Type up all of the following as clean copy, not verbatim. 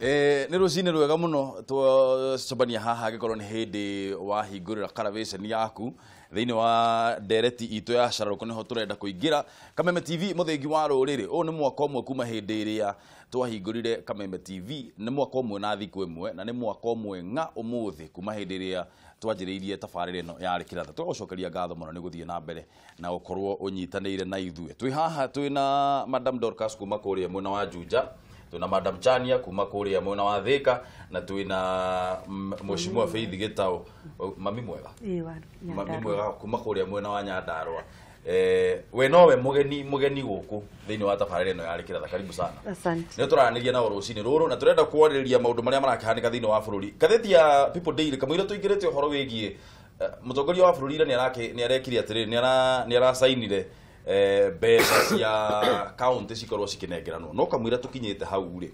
Nĩ rũcinĩ rwega mũno twacemania haha angĩkorwo nĩ hĩndĩ wahingũrĩra karavĩceni yaku thĩinĩ wa ndereti itũ ya cararũkũ nĩho tũrenda kũingĩra. Kameme TV, mũthingi wa rũrĩrĩ. Ũyũ nĩ mwaka ũmwe kuma hĩndĩ ĩrĩa twahingũrire Kameme TV, nĩ mwaka ũmwe na thikũ ĩmwe, na nĩ mwaka ũmwe ng'a ũmũthĩ kuma hĩndĩ ĩrĩa twanjĩrĩirie tabarĩra ĩno ya Kĩratha. Tũgagũcokeria ngatho mũno nĩ gũthiĩ na mbere na gũkorwo ũnyitanĩire na ithuĩ. Twĩ haha twĩna Madam Dorcas kuma kũrĩa mwena wa Juja, twĩna Madam Chania kuma kũrĩa mwena wa Thika, na twĩna Mheshimiwa Faith Gĩtaũ, mami mwega, mami mwega kuma kũrĩa mwena wa Nyandarua. We nowe mũgeni gũkũ thĩinĩ wa tabarĩra ĩno ya Kĩratha. Karibu sana. Asante. Nĩ tũraranĩria nao rũcinĩ rũrũ na tũrenda kwarĩrĩria maũndũ marĩa marakĩhanĩka thĩinĩ wa bũrũri. Ngathĩti ya People Daily kamũira tũingĩrĩte ũhoro wĩgiĩ mũtongoria wa bũrũri ira nĩ arekire atĩrĩrĩ, nĩ aracainire mbeca cia county cikorwo cikĩnengeranwo, no kamũira tũkinyĩte hau rĩ,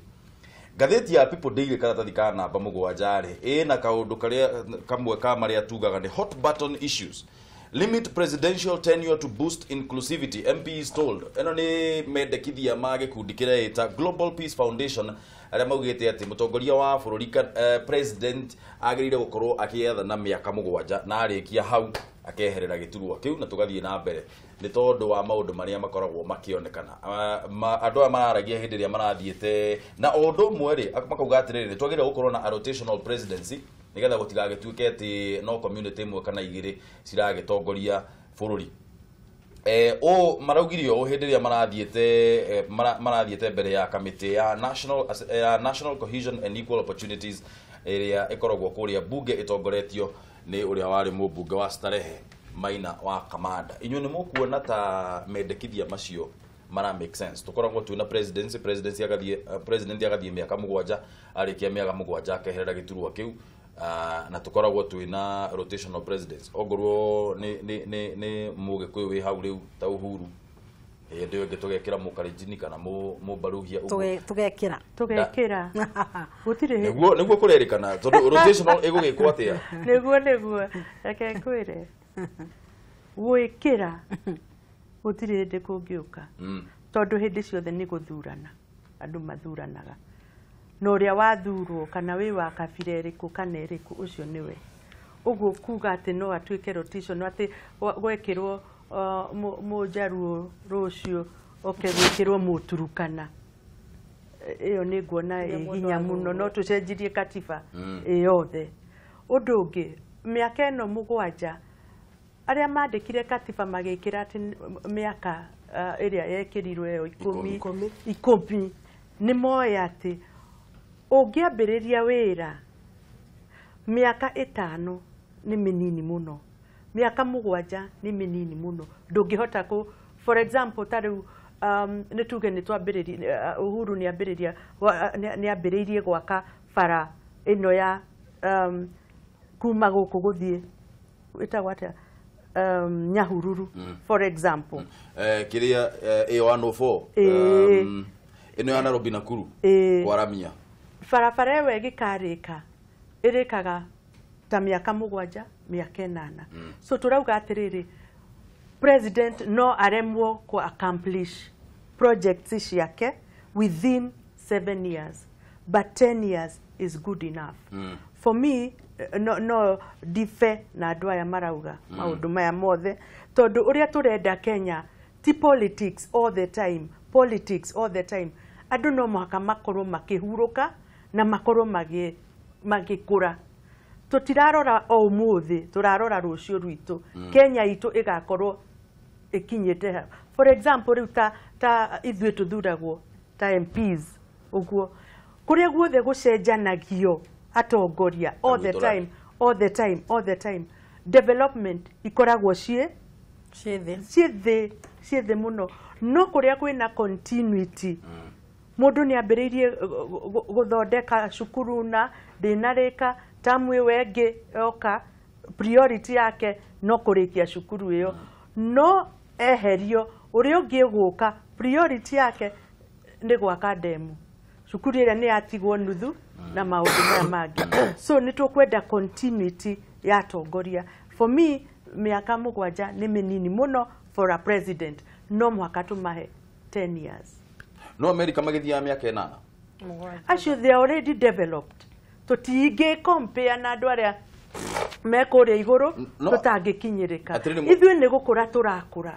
ngathĩti ya People Daily karatathi ka namba 7 rĩ, ĩna kaũndũ karĩa kamwe ka marĩa tugaga nĩ hot button issues. Limit presidential tenure to boost inclusivity, MP is told. Ĩno nĩ mendekithia ma gĩkundi kĩreĩta Global Peace Foundation, arĩa maugĩte atĩ mũtongoria wa bũrũri president agĩrĩire gũkorwo akĩathana mĩaka 7 na arĩkia hau akeherera gĩturwa kĩu na tũgathiĩ na mbere nĩ tondũ wa maũndũ marĩa makoragwo makĩonekana. Andũ aya mararagia hĩndĩ ĩrĩa marathiĩte na o ũndũ ũmwe rĩ, makauga atĩrĩrĩ, twagĩrĩire gũkorwo na a rotational presidency nĩgetha gũtigagĩtuĩke atĩ no community ĩmwe kana igĩrĩ ciragĩtongoria bũrũri. Ũũ maraugire ũũ hĩndĩ ĩrĩa marathiĩte marathiĩte mbere ya kamĩtĩ ya National Cohesion and Equal Opportunities ĩrĩa ĩkoragwo kũrĩa bunge ĩtongoretio nĩ ũrĩa warĩ mũmbunge wa Starehe Maina wa Kamanda. Inyuĩ nĩ mũkuona ta mendekithia macio mara make sense? Tũkoragwo twĩna presidency, presidency agathiĩ, president agathiĩ mĩaka 7, arĩkia mĩaka 7 akeherera gĩturwa kĩu, na tũkoragwo twĩna rotational presidents. Ongorwo nĩ mũgĩkũyũ wĩ hau rĩu ta Uhuru, hĩndĩ ĩyo ĩngĩ tũgekĩra mũkarenjini kana mũbaruhia ũguo. Tũgekĩra. Tũgekĩra. Gũtirĩ hĩndĩ. Nĩguo kũrerĩkana tondũ rotational ĩgũgĩkwo atĩa? Nĩguo reke ngwĩre. Gwĩkĩra gũtirĩ hĩndĩ kũngĩũka. Tondũ hĩndĩ ciothe nĩ gũthurana. Andũ mathuranaga. Na ũrĩa wathurwo kana wĩ wa kabira ĩrĩkũ kana ĩrĩkũ ũcio nĩwe. Ũguo kuga atĩ no atuĩke rotation atĩ gwekĩrwo mũnjaruo rũciũ oke gwĩkĩrwo mũturukana. Ĩyo nĩ nguona ĩ hinya mũno, no tũcenjirie katiba ĩ yothe. Ũndũ ũngĩ, mĩaka ĩno 7 arĩa mandĩkire katiba magĩkĩra atĩ mĩaka ĩrĩa yekĩrirwo ĩyo 10 nĩ moĩ atĩ ũngĩambĩrĩria wĩra mĩaka 5 nĩ mĩnini mũno, mĩaka 7 nĩ mĩnini mũno, ndũngĩhota kũ, for example ta rĩu nĩ tuge nĩ twambĩrĩria, Uhuru nĩ ambĩrĩirie gwaka bara ĩno ya kuma gũkũ gũthiĩ ĩtagwo atĩa, Nyahururu for example, kĩrĩa A104 ĩno ya Nairobi Nakuru kwaramia barabara ĩyo ĩgĩkarĩka ĩrĩkaga ta mĩaka 7 mĩaka 8. So tũrauga atĩrĩrĩ, president no aremwo ku accomplish projects ciake within 7 years, but 10 years is good enough. For me, no ndibe na andũ aya marauga maũndũ maya mothe, tondũ ũrĩa tũrenda Kenya ti politics all the time, politics all the time. Andũ no mũhaka makorwo makĩhurũka na makorwo magĩkũra. Tũtirarora o ũmũthĩ, tũrarora rũciũ rwitũ. Kenya itũ ĩgakorwo ĩkinyĩte ha. For example rĩu ta ithuĩ tũthuragwo ta MPs ũguo, kũrĩa guothe gũcenjanagio atongoria all the time, all the time, all the time, development ikoragwo ciĩ thĩ mũno. No kũrĩa kwĩna continuity, mũndũ nĩ ambĩrĩirie gũthondeka cukuru na ndĩnarĩka tamu ĩyo ĩngĩ yoka, priority yake no kũrĩkia cukuru ĩyo, no eherio ũrĩa ũngĩ ũgũka priority yake nĩ gwaka ndemu, cukuru ĩrĩa nĩ yatigwo nuthu na maũndũ maya mangĩ. So nĩ tũkwenda continuity ya atongoria. For me, mĩaka 7 nĩ mĩnini mũno for a president, no mũhaka tũmahe 10 years. No America magĩthiaga mĩaka 8. Acio they are already developed. Tũtingĩ compare na andũ arĩa me kũrĩa igũrũ, tũtangĩkinyĩrĩka. Ithuĩ nĩ gũkũra tũrakũra.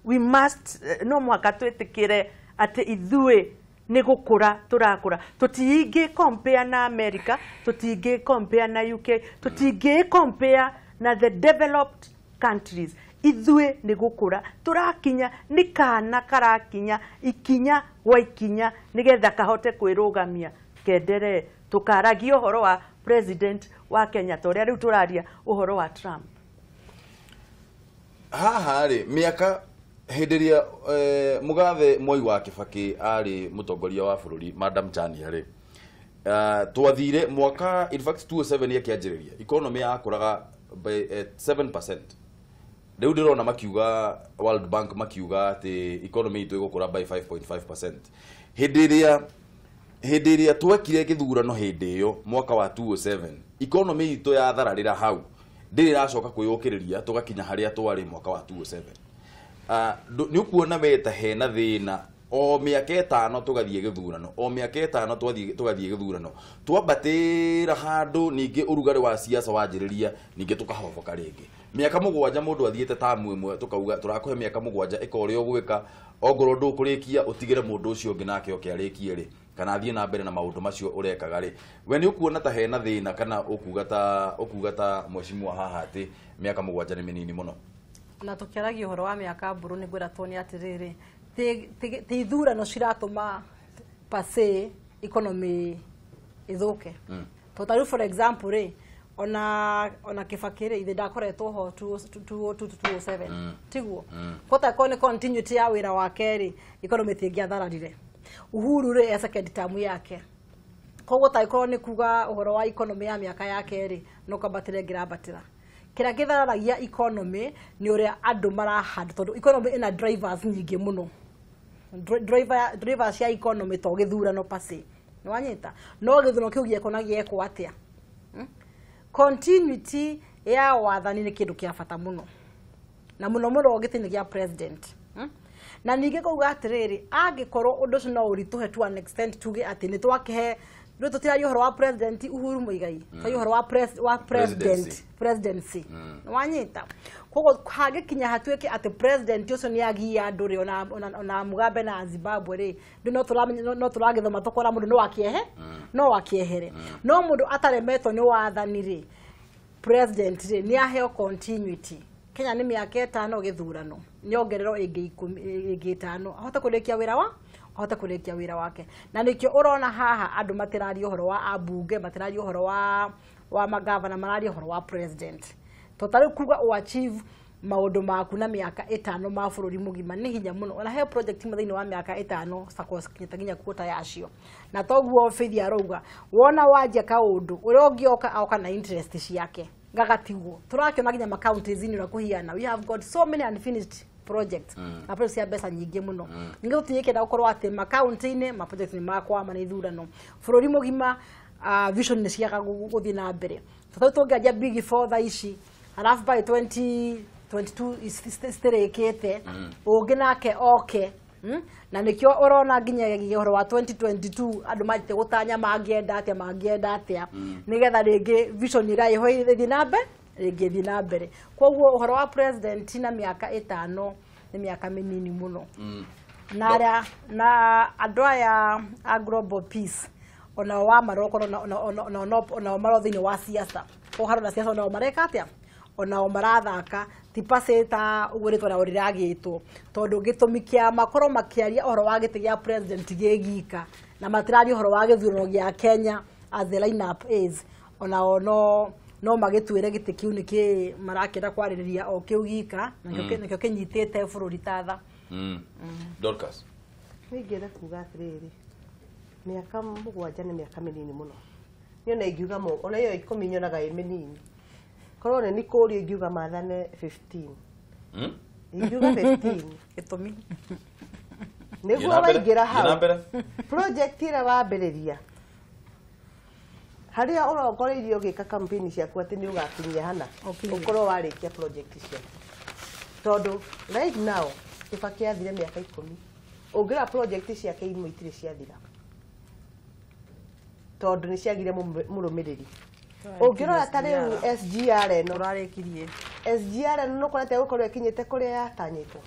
We must, no mũhaka twĩtĩkĩre atĩ ithuĩ nĩ gũkũra tũrakũra. Tũtingĩ compare na America, tũtingĩ compare na UK, tũtingĩ compare na the developed countries. Ithuĩ nĩ gũkũra tũrakinya, nĩ kana karakinya ikinya gwa ikinya nĩgetha kahote kwĩrũgamia kenderee. Tũkaragia ũhoro wa president wa Kenya ta ũrĩa rĩu tũraria ũhoro wa Trump. Haha rĩ, mĩaka hĩndĩ ĩrĩa Mũgathe Mwai wa Kibaki arĩ mũtongoria wa bũrũri, Madam Chania rĩ, twathire mwaka, in fact 2007 ĩkĩanjĩrĩria, economy yakũraga by 7%. Rĩu ndĩrona makiuga, World Bank makiuga atĩ economy itũ ĩgũkũra by 5.5%. Hĩndĩ ĩrĩa twekire gĩthurano hĩndĩ ĩyo mwaka wa 2007, economy itũ yathararĩra hau, ndĩrĩ ĩracoka kwĩyũkĩrĩria tũgakinya harĩa twarĩ mwaka wa 2007. Nĩ ũkuona we ta hena thĩna o mĩaka ĩtano tũgathiĩ gĩthurano, o mĩaka ĩtano tũgathiĩ gĩthurano, twambatĩra handũ ningĩ ũrugarĩ wa siasa wanjĩrĩria, ningĩ tũkahoboka rĩngĩ. Mĩaka 7 mũndũ athiĩte tamu ĩmwe, tũkauga tũrakũhe mĩaka 7 ĩka ũrĩa ũgwĩka, ongorwo ndũkũrĩkia ũtigĩre mũndũ ũcio ũngĩ nake oke arĩkie rĩ, kana athiĩ na mbere na maũndũ macio ũrekaga rĩ. We nĩ ũkuona ta hena thĩna kana ũkuga ta mheshimiwa haha atĩ mĩaka 7 nĩ mĩnini mũno? Na tũkĩaragia ũhoro wa mĩaka mbũrũ nĩ ngwĩra tuone atĩrĩrĩ, ti ithurano ciratũma pase economy ĩthũke. Tondũ ta rĩu for example rĩ, ona Kibaki rĩ, ithe ndakoretwo ho 2007, tiguo? Kota korwo nĩ continuity ya wĩra wake rĩ, economy ĩtingĩathararire. Uhuru rĩ, e second term yake, koguo ta ĩkorwo nĩ kuga ũhoro wa economy ya mĩaka yake rĩ, no kwambatĩra ĩngĩrambatĩra. Kĩrĩa gĩthararagia economy nĩ ũrĩa andũ marahanda, tondũ economy ĩna drivers nyingĩ mũno. Drivers cia economy to gĩthurano pase, nĩ wanyita? No gĩthurano kĩu gĩekwo na gĩekwo atĩa? Continuity ya wathani nĩ kĩndũ kĩa bata mũno, na mũno mũno gĩtĩ-inĩ gĩa president. Na ningĩ ngauga atĩrĩrĩ, angĩkorwo ũndũ ũcio no ũritũhe to an extent tuge atĩ nĩ twakĩhe, rĩu tũtiraria ũhoro wa president Uhuru Muigai, twaria ũhoro wa president, presidency. Nĩ wanyita? Koguo hangĩkinya hatuĩke atĩ president ũcio nĩ agia andũ rĩ, ona Mugabe na Zimbabwe rĩ, rĩu no tũragĩthoma tũkora mũndũ no akĩehe, no akĩehere. No mũndũ ataremetwo nĩ wathani rĩ, president rĩ, nĩ aheo continuity. Kenya nĩ mĩaka 5 gĩthurano, nĩ ongererwo ĩngĩ 10, ĩngĩ 5, ahote kũrĩkia wĩra wa ahote kũrĩkia wĩra wake. Na nĩkĩo ũrona haha andũ matiraria ũhoro wa ambunge, matiraria ũhoro wa magavana, mararia ũhoro wa president. To ta rĩu kuga o achieve maũndũ maku na mĩaka 5 ma bũrũri mũgima nĩ hinya mũno. Ona he project imwe thĩinĩ wa mĩaka 5 sacos kinyĩte nginya kuota yacio. Na toguo Faith arauga, wona wanjia kaũndũ ũrĩa ũngĩoka aoka na interest ciake gagatigwo. Tũrakĩona nginya ma counties inĩ ũrĩa kũhiana. We have got so many unfinished projects. Na projects cia mbeca nyingĩ mũno. Ningĩ tũtingĩkenda gũkorwo atĩ ma county-inĩ ma projects nĩ makwama nĩ ithurano. Bũrũri mũgima, vision nĩ ciaga gũthiĩ na mbere. Tondũ tũngĩanjia big four thaa ici, alafu by 2022 citirĩkĩte, ũngĩ nake oke. Na nĩkĩo ũrona nginya ũhoro wa 2022 andũ manjĩte gũtanya mangĩenda atĩa, mangĩenda atĩa, nĩgetha rĩngĩ vision ĩrĩa ĩho ĩthiĩ na mbere, rĩngĩ ĩthiĩ na mbere. Koguo ũhoro wa president na mĩaka 5 nĩ mĩaka mĩnini mũno. Na arĩa, na andũ aya a Global Peace onao wa maroko, onao maro thĩinĩ wa siasa. Koguo harona siasa onao mareka atĩa? Onao marathaka ti pase ta ũguo rĩtwa rĩao rĩragĩtwo, tondũ gĩtũmi kĩa makorwo makĩaria ũhoro wa gĩtĩ gĩa president gĩgika na matiraria ũhoro wa gĩthurano gĩa Kenya as the lineup is, onao no magĩtuĩre gĩtĩ kĩu nĩkĩ marakĩenda kwarĩrĩria o kĩu gika, na nĩkĩo kĩnyitĩte bũrũri ta tha. Dorcas. Nĩ ingĩenda kuga atĩrĩrĩ, mĩaka 7 nĩ mĩaka mĩnini mũno. Niĩ ona ingiuga ona ĩyo 10 nyonaga ĩ mĩnini. Korwo nĩ kũũrio ingiuga mathane 15. Ingiuga 15. Gĩtũmi. Nĩguo waingĩra hau. Project ĩrĩa wambĩrĩria, harĩa ũrongoreirie ũgĩka campaign ciaku atĩ nĩ ũgakinyia hana, ũkorwo warĩkia project ciaku. Tondũ right now Kibaki athire mĩaka 10, ũngĩrora project ciake imwe itirĩ ciathira. Tondũ nĩ ciagire mũrũmĩrĩri. Ũngĩrora ta rĩu SGR ĩno, Tũrarĩkirie. SGR ĩno nĩ ũkorete gũkorwo ĩkinyĩte kũrĩa yatanyĩtwo.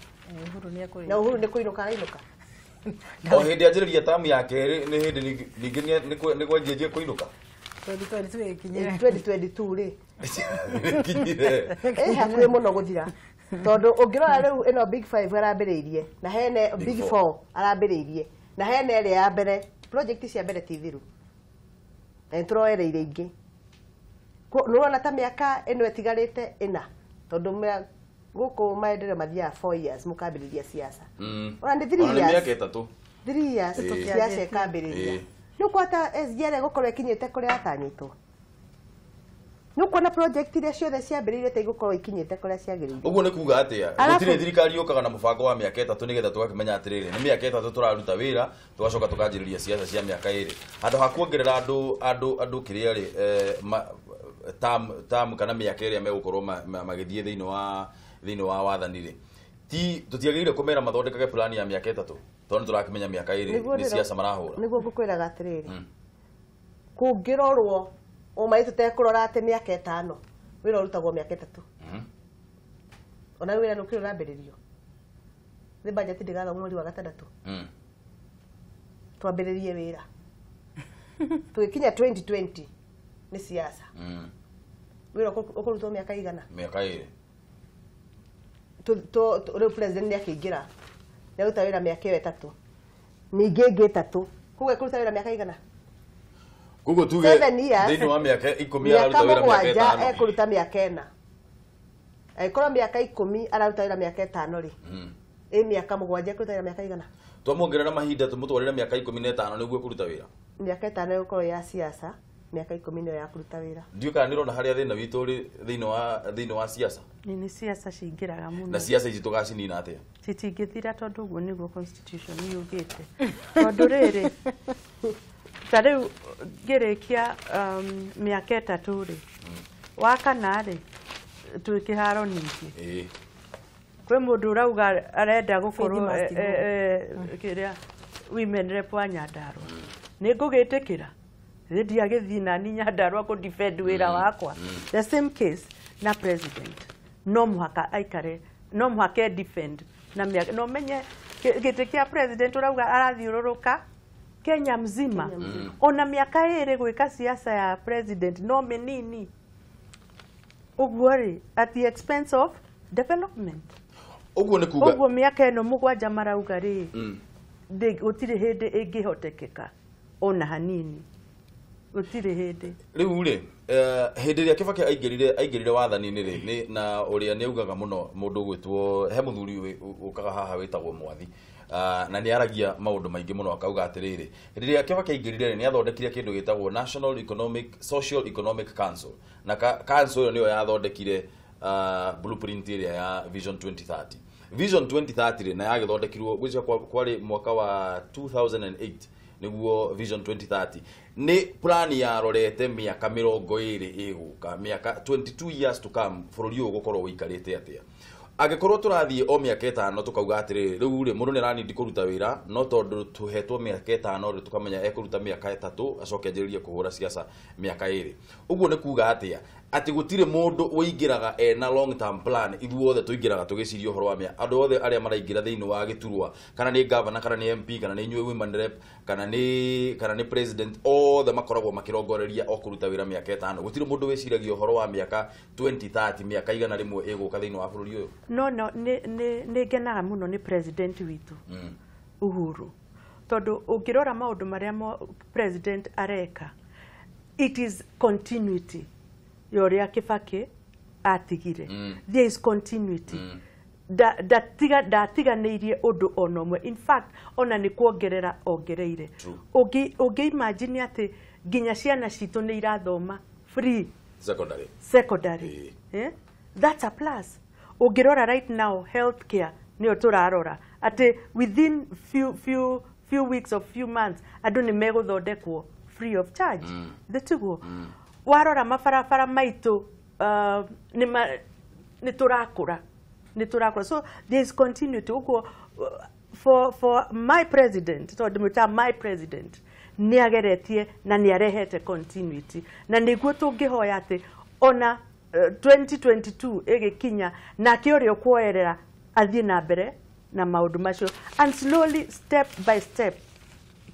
Uhuru nĩ ekũrĩkia. Na Uhuru nĩ kũinũka arainũka. O hĩndĩ anjĩrĩria tamu ya kerĩ nĩ hĩndĩ ningĩ nĩ kwanjĩnjie kũinũka. 2022 ĩkinyire. 2022 rĩ, Kinyire. ĩ hakuhĩ mũno gũthira, tondũ ũngĩrora rĩu ĩno Big Five arambĩrĩirie na hene Big Big Four. Four arambĩrĩirie na hena ĩrĩa ya mbere, project cia mbere ti thiru na nĩtũroereire ingĩ. Nĩũrona ta mĩaka ĩno ĩtigarĩte ĩna, tondũ gũkũ maendeleo mathiaga 4 years mũkambĩrĩria siasa. Ona nĩ 3 Ona nĩ years. mĩaka 3. 3 years siasa ĩkambĩrĩria. Nĩ ũkwata SGR ĩgũkorwo ĩkinyĩte kũrĩa yatanyĩtwo? Nĩ ũkuona project iria ciothe ciambĩrĩirie ta igũkorwo ikinyĩte kũrĩa ciagĩrĩire? Ũguo nĩ kuga atĩa? Alafu- Gũtirĩ thirikari yũkaga na mũbango wa mĩaka 3 nĩgetha tũgakĩmenya atĩrĩrĩ, nĩ mĩaka 3 tũraruta wĩra, tũgacoka tũkanjĩrĩria siasa cia mĩaka 2. Handũ ha kuongerera andũ kĩrĩa rĩ, tam kana mĩaka ĩrĩa megũkorwo magĩthiĩ thĩinĩ wa wathani rĩ, ti tũtiagĩrĩire kũmera mathondekage plan ya mĩaka 3, tondũ nĩ tũrakĩmenya mĩaka 2 Nĩguo nĩ siasa marahũra. Nĩguo ngũkwĩraga atĩrĩrĩ, kũngĩrorwo ũma tũtekũrora atĩ mĩaka 5 wĩra ũrutagwo mĩaka 3. Ona wĩra nĩ ũkĩrĩ ũrambĩrĩrio, nĩ budget ndĩgathomwo mweri wa gatandatũ, twambĩrĩrie wĩra tũgĩkinya 2020 nĩ siasa. Wĩra ũkũrutwo mĩaka igana? Mĩaka 2. Rĩu president nĩ akĩingĩra, nĩ aruta wĩra mĩaka ĩyo 3, ningĩ ĩngĩ 3, koguo ekũruta wĩra mĩaka igana? Koguo tuge 7 years. thĩinĩ wa mĩaka 10 mĩaka araruta wĩra mĩaka 7 5. Ekũruta mĩaka 4. Angĩkorwo mĩaka 10 araruta wĩra mĩaka 5 rĩ, ĩ mĩaka 7 ekũruta wĩra mĩaka igana? Twamuongerera mahinda tũmũtwarĩre mĩaka 15 nĩguo kũruta wĩra. Mĩaka 5 ĩgũkorwo ya siasa, mĩaka 10 nĩyo ya kũruta wĩra. Ndiũĩ kana nĩũrona harĩa thĩna witũ ũrĩ thĩinĩ wa siasa. Nĩ siasa cingĩraga mũno. Na siasa ici tũgacinina atĩa? Citingĩthira, tondũ ũguo nĩguo constitution yugĩte. Tondũ rĩrĩ, ta rĩu ngĩrĩkia mĩaka 3 rĩ, wa kana rĩ, twĩ kĩharo ningĩ. Kwĩ mũndũ ũrauga arenda gũkorwo Faith must go. Kĩrĩa women rep wa Nyandarua, nĩ ngũgĩtĩkĩra nĩ ndiagĩthiĩ nani Nyandarua kũ defend wĩra wakwa? The same case na president, no mũhaka aikare, no mũhaka e defend na mĩaka, no menye gĩtĩ kĩa president ũrauga arathiũrũrũka Kenya mzima. Ona mĩaka 2 gwĩka siasa ya president no mĩnini ũguo rĩ, at the expense of development. Ũguo nĩ kuga Ũguo mĩaka ĩno 7 marauga rĩ, gũtirĩ hĩndĩ ĩngĩhotekeka ona hanini, gũtirĩ hĩndĩ. Rĩu rĩ, hĩndĩ ĩrĩa Kibaki aingĩrire wathani-inĩ rĩ, nĩ na ũrĩa nĩ augaga mũno mũndũ ũgwĩtwo he mũthuri ũkaga haha wĩtagwo Mwathi, na nĩ aragia maũndũ maingĩ mũno, akauga atĩrĩrĩ, hĩndĩ ĩrĩa Kibaki aingĩrire rĩ, nĩ athondekire kĩndũ gĩtagwo National Economic Social Economic Council, na council ĩyo nĩyo yathondekire blueprint ĩrĩa ya Vision 2030. Vision 2030 rĩ, na yagĩthondekirwo gwĩciria kwarĩ mwaka wa 2008 nĩguo Vision 2030 nĩ plan yarorete mĩaka 20 ĩgũka, mĩaka 22 years to come, bũrũri ũyũ ũgũkorwo ũikarĩte atĩa. Angĩkorwo tũrathiĩ o mĩaka 5 tũkauga atĩrĩrĩ, rĩu rĩ, mũndũ nĩ aranindi kũruta wĩra, no tondũ tũhetwo mĩaka 5 rĩ, tũkamenya ekũruta mĩaka 3 acoke anjĩrĩrie kũhũra siasa mĩaka 2. Ũguo nĩ kuga atĩa? Atĩ gũtirĩ mũndũ ũingĩraga ena long term plan. Ithuothe tũingĩraga tũgĩciria ũhoro wa mĩaka, andũ othe arĩa maraingĩra thĩinĩ wa gĩturwa, kana nĩ governor, kana nĩ MP, kana nĩ inyuĩ women rep, kana nĩ president, othe makoragwo makĩrongoreria o kũruta wĩra mĩaka 5. Gũtirĩ mũndũ wĩciragia ũhoro wa mĩaka 2030, mĩaka 100 ĩgũka thĩinĩ wa bũrũri ũyũ. No nĩ ngenaga mũno nĩ president witũ Uhuru, tondũ ũngĩrora maũndũ marĩa president areka, it is continuity ya ũrĩa Kibaki atigire. There is continuity. Ndatiganĩirie ũndũ ona ũmwe. In fact, ona nĩ kuongerera ongereire. Ũngĩ imagine atĩ nginya ciana citũ nĩ irathoma free secondary. Secondary. Eh? That's a plus. Ũngĩrora right now, healthcare nĩyo tũrarora atĩ within few weeks or few months andũ nĩ megũthondekwo free of charge. Thĩ tiguo? Warora mabarabara maitũ, nĩ tũrakũra, so there is continuity. Ũguo for my president, tondũ ndĩmwĩtaga my president, Nĩ ageretie na nĩ arehete continuity, na nĩguo tũngĩhoya atĩ ona 2022 ĩgĩkinya nake ũrĩa ũkuoerera athiĩ na mbere na maũndũ macio, and slowly, step by step,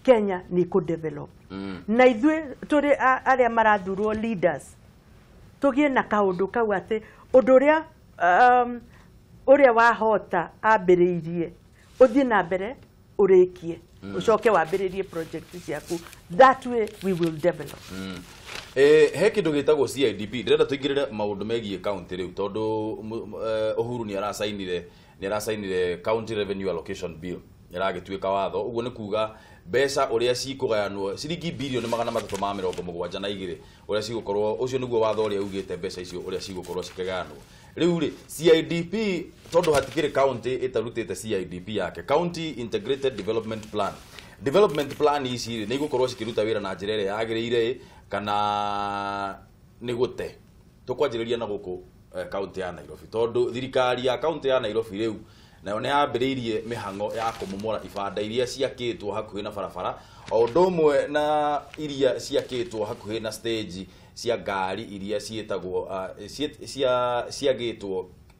Kenya nĩ kũ-develop. Na ithuĩ tũrĩ arĩa marathurwo leaders, tũgĩe na kaũndũ kau atĩ ũndũ ũrĩa ũrĩa wahota ambĩrĩirie ũthiĩ na mbere ũrĩkie, ũcoke wambĩrĩrie project ciaku. That way we will develop. He kindu gitagwo CIDP, ndirenda tuingirire maundu megie county riu, tondu Uhuru ni arasainire County Revenue Allocation Bill iragituika watho. Uguo ni kuga mbeca uria cikugayanwo ciringi bilioni 372 uria cigukorwo, ucio niguo watho uria ugite mbeca icio uria cigukorwo cikigayanwo. Riu ri CIDP, tondu hatikiri county itarutite CIDP yake, County Integrated Development Plan. Development plan ici ni igukorwo cikiruta wira na njira ĩrĩa yagĩrĩire kana nĩ gũte. Tũkwanjĩrĩria na gũkũ county ya Nairobi, tondu thirikari ya county ya Nairobi rĩu nayo nĩ yambĩrĩirie mĩhang'o ya kũmomora ibanda iria ciakĩtwo hakuhĩ na barabara, o ũndũ ũmwe na iria ciakĩtwo hakuhĩ na stage cia ngari iria ciĩtagwo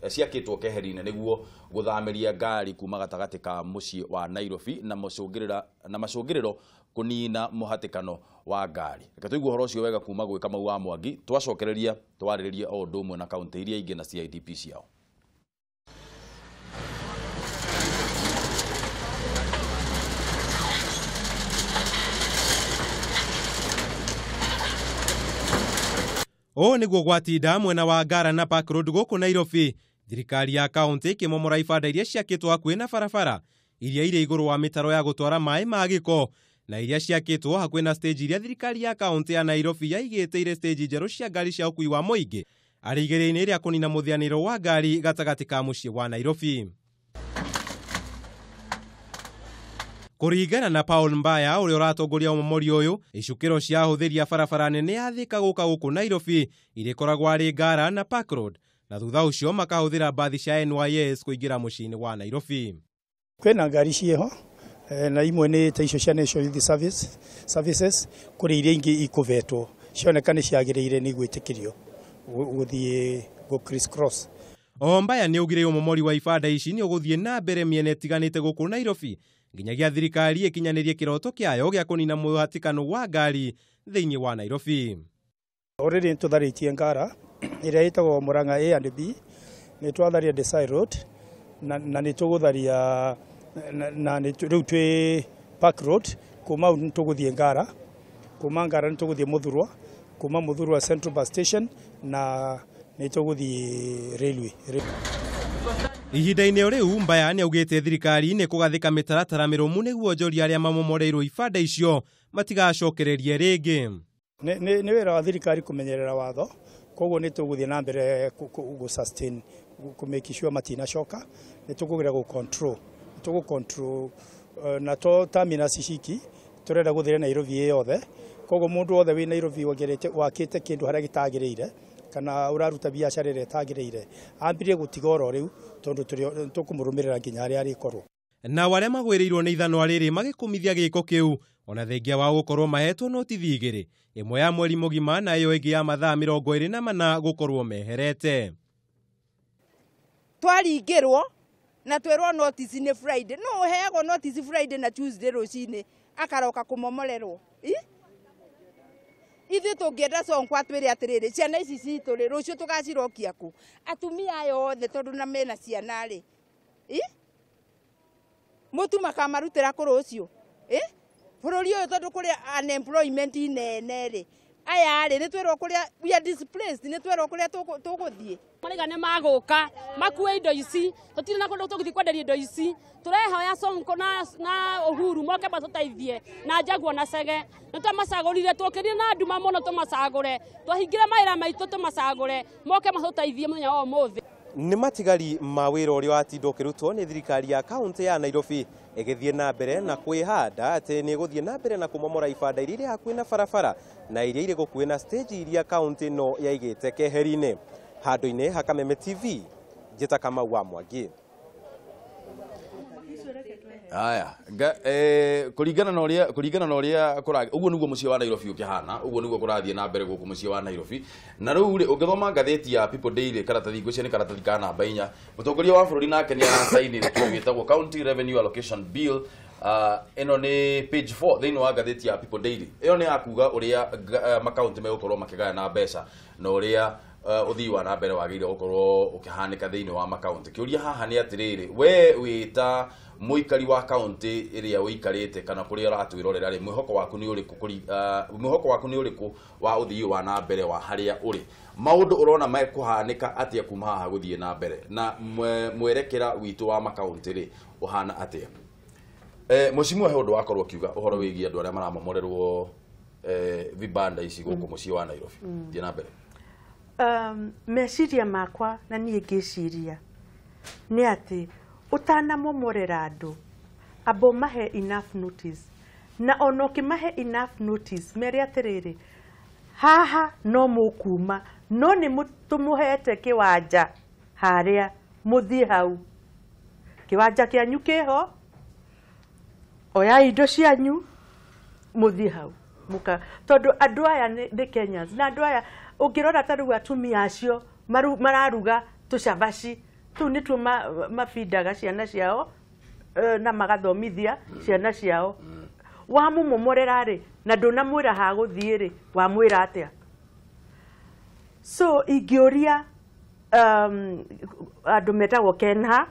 ciakĩtwo keheri-inĩ nĩguo gũthamĩria ngari kuma gatagatĩ ka mũciĩ wa Nairobi na macũngĩrĩro kũnina mũhatĩkano wa ngari. Reke tũigue ũhoro ũcio wega kuma gwĩ Kamau wa Mwangi, twacokereria twarĩrĩrie o ũndũ ũmwe na kaunti iria ingĩ na CIDP ciao. Ũũ nĩguo gwatinda mwena wa Ngara na Park Road gũkũ Nairobi, thirikari ya kaunti ĩkĩmomora ibanda iria ciakĩtwo hakuhĩ na barabara iria irĩ igũrũ wa mĩtaro ya gũtwara maĩ ma gĩko na iria ciakĩtwo hakuhĩ na stage iria thirikari ya kaunti ya Nairobi yaigĩte stage njerũ cia ngari cia ũkuui wa mũingĩ arĩ igeria-inĩ rĩa kũnina mũthĩanĩro wa ngari gatagatĩ ka mũciĩ wa Nairobi. Kũringana na Paul Mbaya ũrĩa ũratongoria ũmomori ũyũ, icukĩro cia ahũthĩri a barabara nene ya Thika gũka gũkũ Nairobi irĩkoragwo arĩ Ngara na Park Road, na thutha ũcio makahũthĩra mbathi cia NYS kũingĩra mũciĩ-inĩ wa Nairobi. Kwĩna ngari ciĩho na imwe nĩ ta icio cia National Youth Services, kũrĩ iria ingĩ ikũvetwo cioneka nĩ ciagĩrĩire nĩ gwĩtĩkĩrio gũthiĩ gũ criss cross. O Mbaya nĩ augire ũmomori wa ibanda ici nĩ ũgũthiĩ na mbere mĩena ĩtiganĩte gũkũ Nairobi nginyagia thirikari ĩkinyanĩrie kĩroto kĩayo gĩa kũnina mũhatĩkano wa ngari thĩinĩ wa Nairobi. Already nĩtũtharĩtie Ngara ĩrĩa ĩtagwo Murang'a A and B, nĩtwatharia Desai Road na nĩtũgũtharia na rĩu twĩ Park Road, kuma hau nĩtũgũthiĩ Ngara, kuma Ngara nĩtũgũthiĩ Muthurwa, kuma Muthurwa Central Bus Station na nĩtũgũthiĩ Railway. Ihinda-inĩ o rĩu Mbaya nĩaugĩte thirikari nĩ kũgathĩka mĩtaratara mĩrũmu nĩguo onjoria arĩa mamomoreirwo ibanda icio matigacokererie rĩngĩ. Nĩ wĩra wa thirikari kũmenyerera watho, koguo nĩ tũgũthiĩ na mbere gũ sustain, kũ make sure matinacoka, nĩ tũkũgeria gũ control, tũgũ control na to terminus ciki tũrenda gũthire Nairobi ĩ yothe, koguo mũndũ wothe wĩ Nairobi wongerete wakĩte kĩndũ harĩa gĩtagĩrĩire kana ũraruta biacara ĩrĩa ĩtagĩrĩire ambirie gũtiga oro rĩu, tondũ tũkũmũrũmĩrĩra nginya harĩa arĩkorwo. Nao arĩa magwĩrĩirwo nĩ ithanwa rĩrĩ magĩkũmithia gĩko kĩu ona thengia wao gũkorwo mahetwo notithi igĩrĩ, ĩmwe ya mweri mũgima na ĩyo ĩngĩ ya mathaa 24 gũkorwo meherete. Twaringĩrwo na twĩrwo notice nĩ Friday, no ũheagwo notice Friday na Tuesday rũcinĩ akaroka kũmomorerwo. Ithuĩ tũngĩenda Sonko atwĩre atĩrĩrĩ, ciana ici citũ rĩ, rũciũ tũgacirokia kũ? Atumia aya othe tondũ na mena ciana rĩ, mũtu makamarutĩra kũ rũciũ? Bũrũri ũyũ tondũ kũrĩ unemployment nene rĩ, aya rĩ, nĩ twĩrwo kũrĩa we are displaced, nĩ twĩrwo kũrĩa tũgũthiĩ. Maraiga nĩ magũka makue indo ici, tũtirĩ na kũndũ tũgũthiĩ kwenderia indo ici. Tũrehoya Sonko na Uhuru moke matũteithie na Jaguar na Chege. Nĩ twamacagũrire, twokĩrire na nduma mũno tũmacagũre, twahingire mawĩra maitũ tũmacagũre, moke matũteithie mũthenya wa ũmũthĩ. Nĩ matigari ma wĩra ũrĩa watinda ũkĩrutwo nĩ thirikari ya kaunti ya Nairobi ĩgĩthiĩ na mbere na kwĩhanda atĩ nĩ ĩgũthiĩ na mbere na kũmomora ibanda iria irĩ hakuhĩ na barabara na iria irĩ gũkuhĩ na stage iria kaunti ĩno yaigĩte keheri-inĩ. Handũ-inĩ ha Kameme TV, njĩta Kamau wa Mwangi. Aya, kũringana na ũrĩa kũra ũguo nĩguo mũciĩ wa Nairobi ũkĩhana, ũguo nĩguo kũrathiĩ na mbere gũkũ mũciĩ wa Nairobi. Na rĩu rĩ, ũngĩthoma ngathĩti ya People Daily karatathi ngwĩciria nĩ karatathi ka namba 4, mũtongoria wa bũrũri nake nĩ aracainire kĩndũ gĩtagwo County Revenue Allocation Bill. Ĩno nĩ page 4 thĩinĩ wa ngathĩti ya People Daily. Ĩyo nĩ ya kuga ũrĩa makaunti megũkorwo makĩgayana mbeca na ũrĩa ũthii wa na mbere wagĩrĩire gũkorwo ũkĩhanĩka thĩinĩ wa makaunti. Kĩũria haha nĩ atĩrĩrĩ, we wĩ ta mũikari wa kaunti ĩrĩa ũikarĩte kana kũrĩa ũratwĩrorera rĩ, mwĩhoko waku nĩ ũrĩkũ mwĩhoko waku nĩ ũrĩkũ wa ũthii wa na mbere wa harĩa ũrĩ? Maũndũ ũrona mekũhanĩka atĩa kuma haha gũthiĩ na mbere, na mwerekera witũ wa makaunti rĩ ũhana atĩa? Mheshimiwa, he ũndũ wakorwo ũkiuga ũhoro wĩgiĩ andũ arĩa maramomorerwo vibanda ici gũkũ mũciĩ wa Nairobi. Thiĩ na mbere. Meciria makwa na niĩ ngĩciria nĩ atĩ ũtanamomorera andũ amba ũmahe enough notice, na ona ũkĩmahe enough notice mere atĩrĩrĩ, haha no mũkuma, no nĩ tũmũhete kĩwanja harĩa mũthiĩ hau, kĩwanja kĩanyu kĩho, oyai indo cianyu mũthiĩ hau mũka, tondũ andũ aya nĩ Kenyans, na andũ aya ũngĩrora ta rĩu atumia acio mararuga tũcabaci tũu nĩtuo mabindaga ciana ciao na magathomithia ciana ciao. Wamũmomorera rĩ na ndũnamwĩra ha gũthiĩ rĩ, wamwĩra atĩa? So ingĩũria andũ metagwo Kenha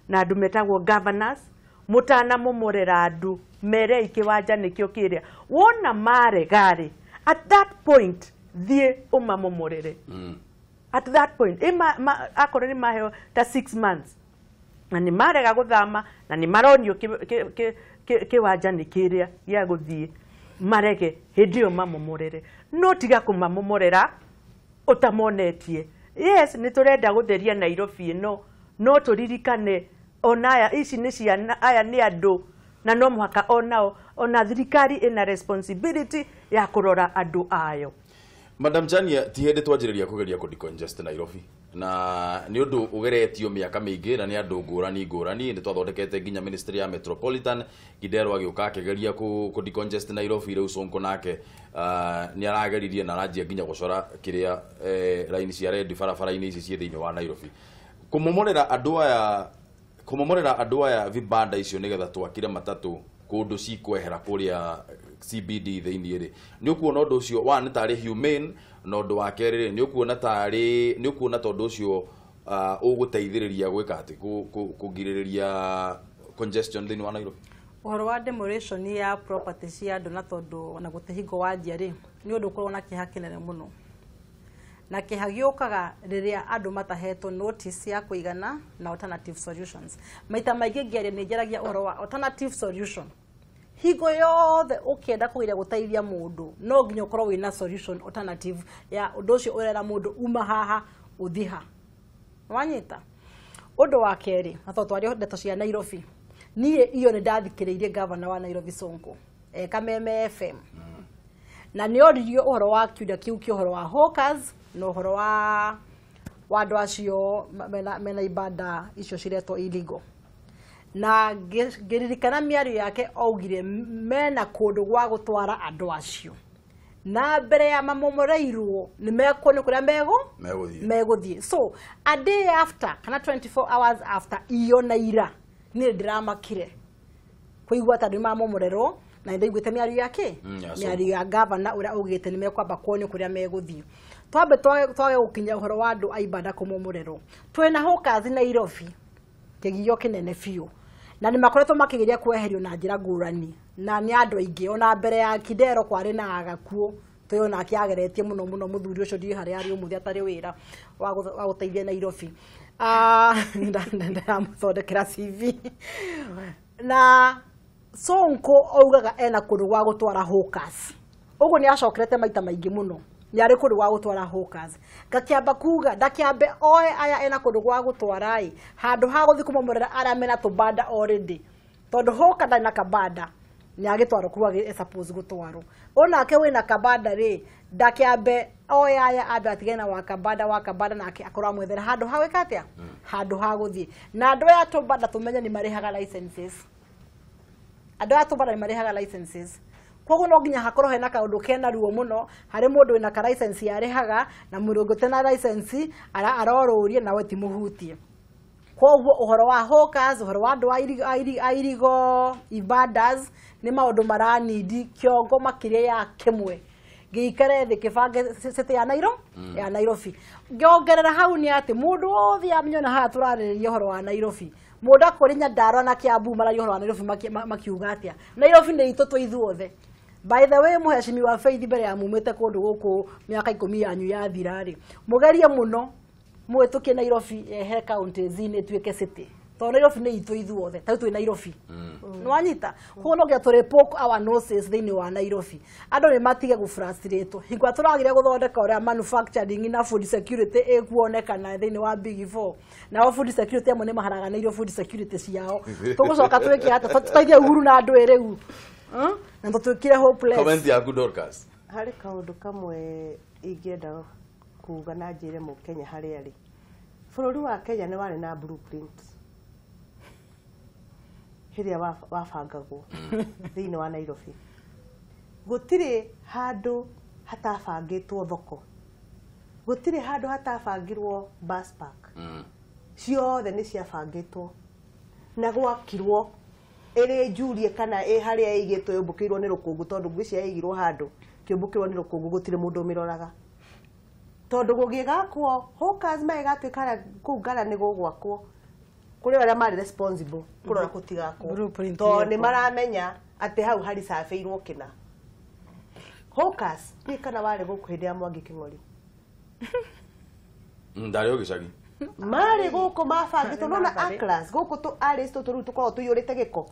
na andũ metagwo governors, mũtanamomorera andũ merei kĩwanja nĩkĩo kĩrĩa, wona marega rĩ, at that point thiĩ ũmamomorere. At that point akorwo nĩ maheo ta 6 months na nĩ marega gũthama na nĩ maronio kĩwanja nĩ kĩrĩa gĩa gũthiĩ, marege, hĩndĩ ĩyo mamomorere. No tiga kũmamomorera ũtamonetie. Yes, nĩ tũrenda gũtheria Nairobi ĩno, no tũririkane ona aya ici nĩ ciana, aya nĩ andũ, na no mũhaka onao, ona thirikari ĩna responsibility ya kũrora andũ ayo. Madam Chania, ti hĩndĩ twanjĩrĩria kũgeria kũ decongest Nairobi, na nĩ ũndũ ũgeretio mĩaka mĩingĩ na nĩ andũ ngũrani ngũrani. Nĩ twathondekete nginya ministry ya Metropolitan, Kidero agĩũka akĩgeria kũ decongest Nairobi. Rĩu Sonko nake nĩ arageririe na aranjia nginya gũcora kĩrĩa raini cia rendi barabara-inĩ ici ciĩ thĩinĩ wa Nairobi. Kũmomorera andũ aya vibanda icio nĩgetha twakire matatũ kũndũ cikwehera kũrĩa CBD thĩinĩ rĩ, nĩ ũkuona ũndũ ũcio wa nĩ tarĩ humane, na ũndũ wa kerĩ rĩ, nĩ ũkuona tarĩ, nĩ ũkuona tondũ ũcio ũgũteithĩrĩria gwĩka atĩ kũgirĩrĩria congestion thĩinĩ wa Nairobi? Ũhoro wa demolition ya property cia andũ, na tondũ ona gũtĩ hingo wanjia rĩ, nĩ ũndũ ũkoragwo na kĩeha kĩnene mũno, na kĩeha gĩũkaga rĩrĩa andũ matahetwo notice ya kũigana na alternative solutions. Maita maingĩ ngĩaria nĩ njaragia ũhoro wa alternative solution. Hingo yothe ũkĩenda kũgeria gũteithia mũndũ, no nginya ũkorwo wĩna solution alternative ya ũndũ ũcio ũrera mũndũ uma haha ũthiĩ ha. Wanyita? Ũndũ wa kerĩ, na tondũ twaria ndeto cia Nairobi, niĩ iyo nĩ ndathikĩrĩirie governor wa Nairobi Sonko Kameme FM, na nĩ oririo ũhoro wa kiuria kĩu kĩa ũhoro wa hawkers na ũhoro wa andũ acio mena ibanda icio ciretwo illegal, na ngĩririkana mĩario yake augire mena kũndũ gwa gũtwara andũ acio, na mbere ya mamomoreirwo nĩ mekuonio kũrĩa megũthiĩ. So a day after kana 24 hours after iyo na ira niĩ ndĩramakire kũigua ta andũ mamomorerwo, na nĩndaiguĩte mĩario yake, mĩario ya governor ũrĩa augĩte nĩ mekwamba kuonio kũrĩa megũthiĩ. Twambe twage gũkinya ũhoro wa andũ a ibanda kũmomorerwo, twĩna hawkers Nairobi kĩgio kĩnene biũ, na nĩ makoretwo makĩgeria kweherio na njĩra ngũrani, na nĩ andũ aingĩ. Ona mbere ya Kidero kwarĩ na Agakuo twĩ onake ageretie mũno mũno mũthuri ũcio, ndiũĩ harĩa arĩ ũmũthĩ atarĩ wĩra wa gũteithia Nairobi. Ndĩramũthondekera CV. Na Sonko augaga ena kũndũ gwa gũtwara hawkers, ũguo nĩ acokerete maita maingĩ mũno, nĩ arĩ kũndũ gwa gũtwara hawkers. Ngakĩamba kuga ndakĩambe oe aya ena kũndũ gwa gũtwara ĩ, handũ ha gũthiĩ kũmomorera arĩa mena tũbanda already, tondũ hawker ndarĩ na kabanda, nĩ agĩtwarwo kũu agĩ suppose gũtwarwo. Onake wĩna kabanda rĩ, ndakĩambe oe aya ambe atigane na wakabanda nake akorwo amwethere handũ ha gwĩka atĩa, handũ ha gũthiĩ. Na andũ aya tũbanda tũmenye nĩ marĩhaga licenses. Andũ aya tũbanda nĩ marĩhaga licenses. Koguo no nginya hakorwo hena kaũndũ kena ruo mũno harĩ mũndũ wĩna ka license arĩhaga na mũndũ ũngĩ ũtena license arorũrie nawe ti mũhutie. Koguo ũhoro wa hawkers, ũhoro wa andũ a irigo ibandas nĩ maũndũ maranindi kĩongo makĩria ya kĩmwe gĩikare thĩ kĩbange city ya ya Nairobi. Ngĩongerera hau nĩ atĩ mũndũ wothe amĩona haha tũrarĩrĩria ũhoro wa Nairobi, mũndũ akũrĩ Nyandarua na Kiambu mararia ũhoro wa Nairobi makiuga atĩa? Nairobi nĩ itũ twĩ ithuothe. By the way, mũhecimiwa Faith mbere ya mumĩte kũndũ gũkũ mĩaka 10 yanyu yathira rĩ, mũgerie mũno mũhĩtũkie Nairobi ehe counties-inĩ ĩtuĩke city, tondũ Nairobi nĩ itũ ithuothe, ta rĩu twĩ Nairobi. Nĩwanyita? Koguo no nginya tũrĩ poke our noses thĩinĩ wa Nairobi. Andũ nĩ matige gũ-frustrate. Hingo ĩrĩa tũragire gũthondeka ũrĩa manufacturing na food security ĩkuonekana thĩinĩ wa Big Four, nao food security amwe nĩ maharaganĩirio food security ciao. Tũgũcoka twĩke atĩa? Tũteithie Uhuru na andũ rĩu. Na tũtuĩkire hopeless. Comment yaku Dorcas. Harĩ kaũndũ kamwe ingĩenda kuga na njĩre mũkenya harĩa arĩ. Bũrũri wa Kenya nĩ warĩ na blueprint hĩrĩa wabangagwo thĩinĩ wa Nairobi. Gũtirĩ handũ hatabangĩtwo thoko, gũtirĩ handũ hatabangirwo bus park, ciothe nĩ ciabangĩtwo na gwakirwo ĩrĩ njurie kana ĩ harĩa ĩigĩtwo yũmbũkĩirwo nĩ rũkũngũ, tondũ ngwĩciria yaigirwo handũ kĩũmbũkĩrwo nĩ rũkũngũ gũtirĩ mũndũ ũmĩroraga, tondũ gũgĩgakwo hawkers magĩgatuĩka kũu Ngara nĩ gũgwakwo kũrĩ arĩa marĩ responsible kũrora gũtigakwo, tondũ nĩ maramenya atĩ hau haricabĩirwo kĩna. Hawkers ndiũĩ kana warĩ gũkũ hĩndĩ ya Mwangi Kĩng'ori. Ndarĩ o gĩcagi. Marĩ gũkũ mabangĩtwo nona A-class gũkũ tũ Alice tũtũ rĩu tũkoragwo tũiyũrĩte gĩko,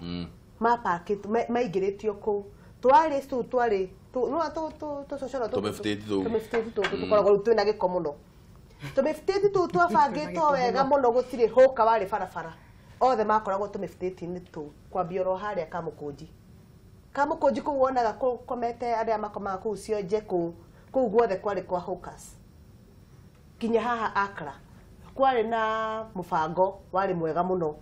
mapakĩtwo maingĩrĩtio kũu tũ Alice tũu twarĩ nona tũcocoro tũmĩbutĩti tũu tũmĩbutĩti tũtũ tũkoragwo rĩu twĩna gĩko mũno, tũmĩbutĩti tũu twabangĩtwo wega mũno, gũtirĩ hũka warĩ barabara, othe makoragwo tũmĩbutĩti-inĩ tũu kwambia oro harĩa Kamũkũnji. Kamũkũnji kũu wonaga kũkomete arĩa makomaga kũu cionje kũu kũu guothe kwarĩ kwa hawkers nginya haha Accra kwarĩ na mũbango warĩ mwega mũno.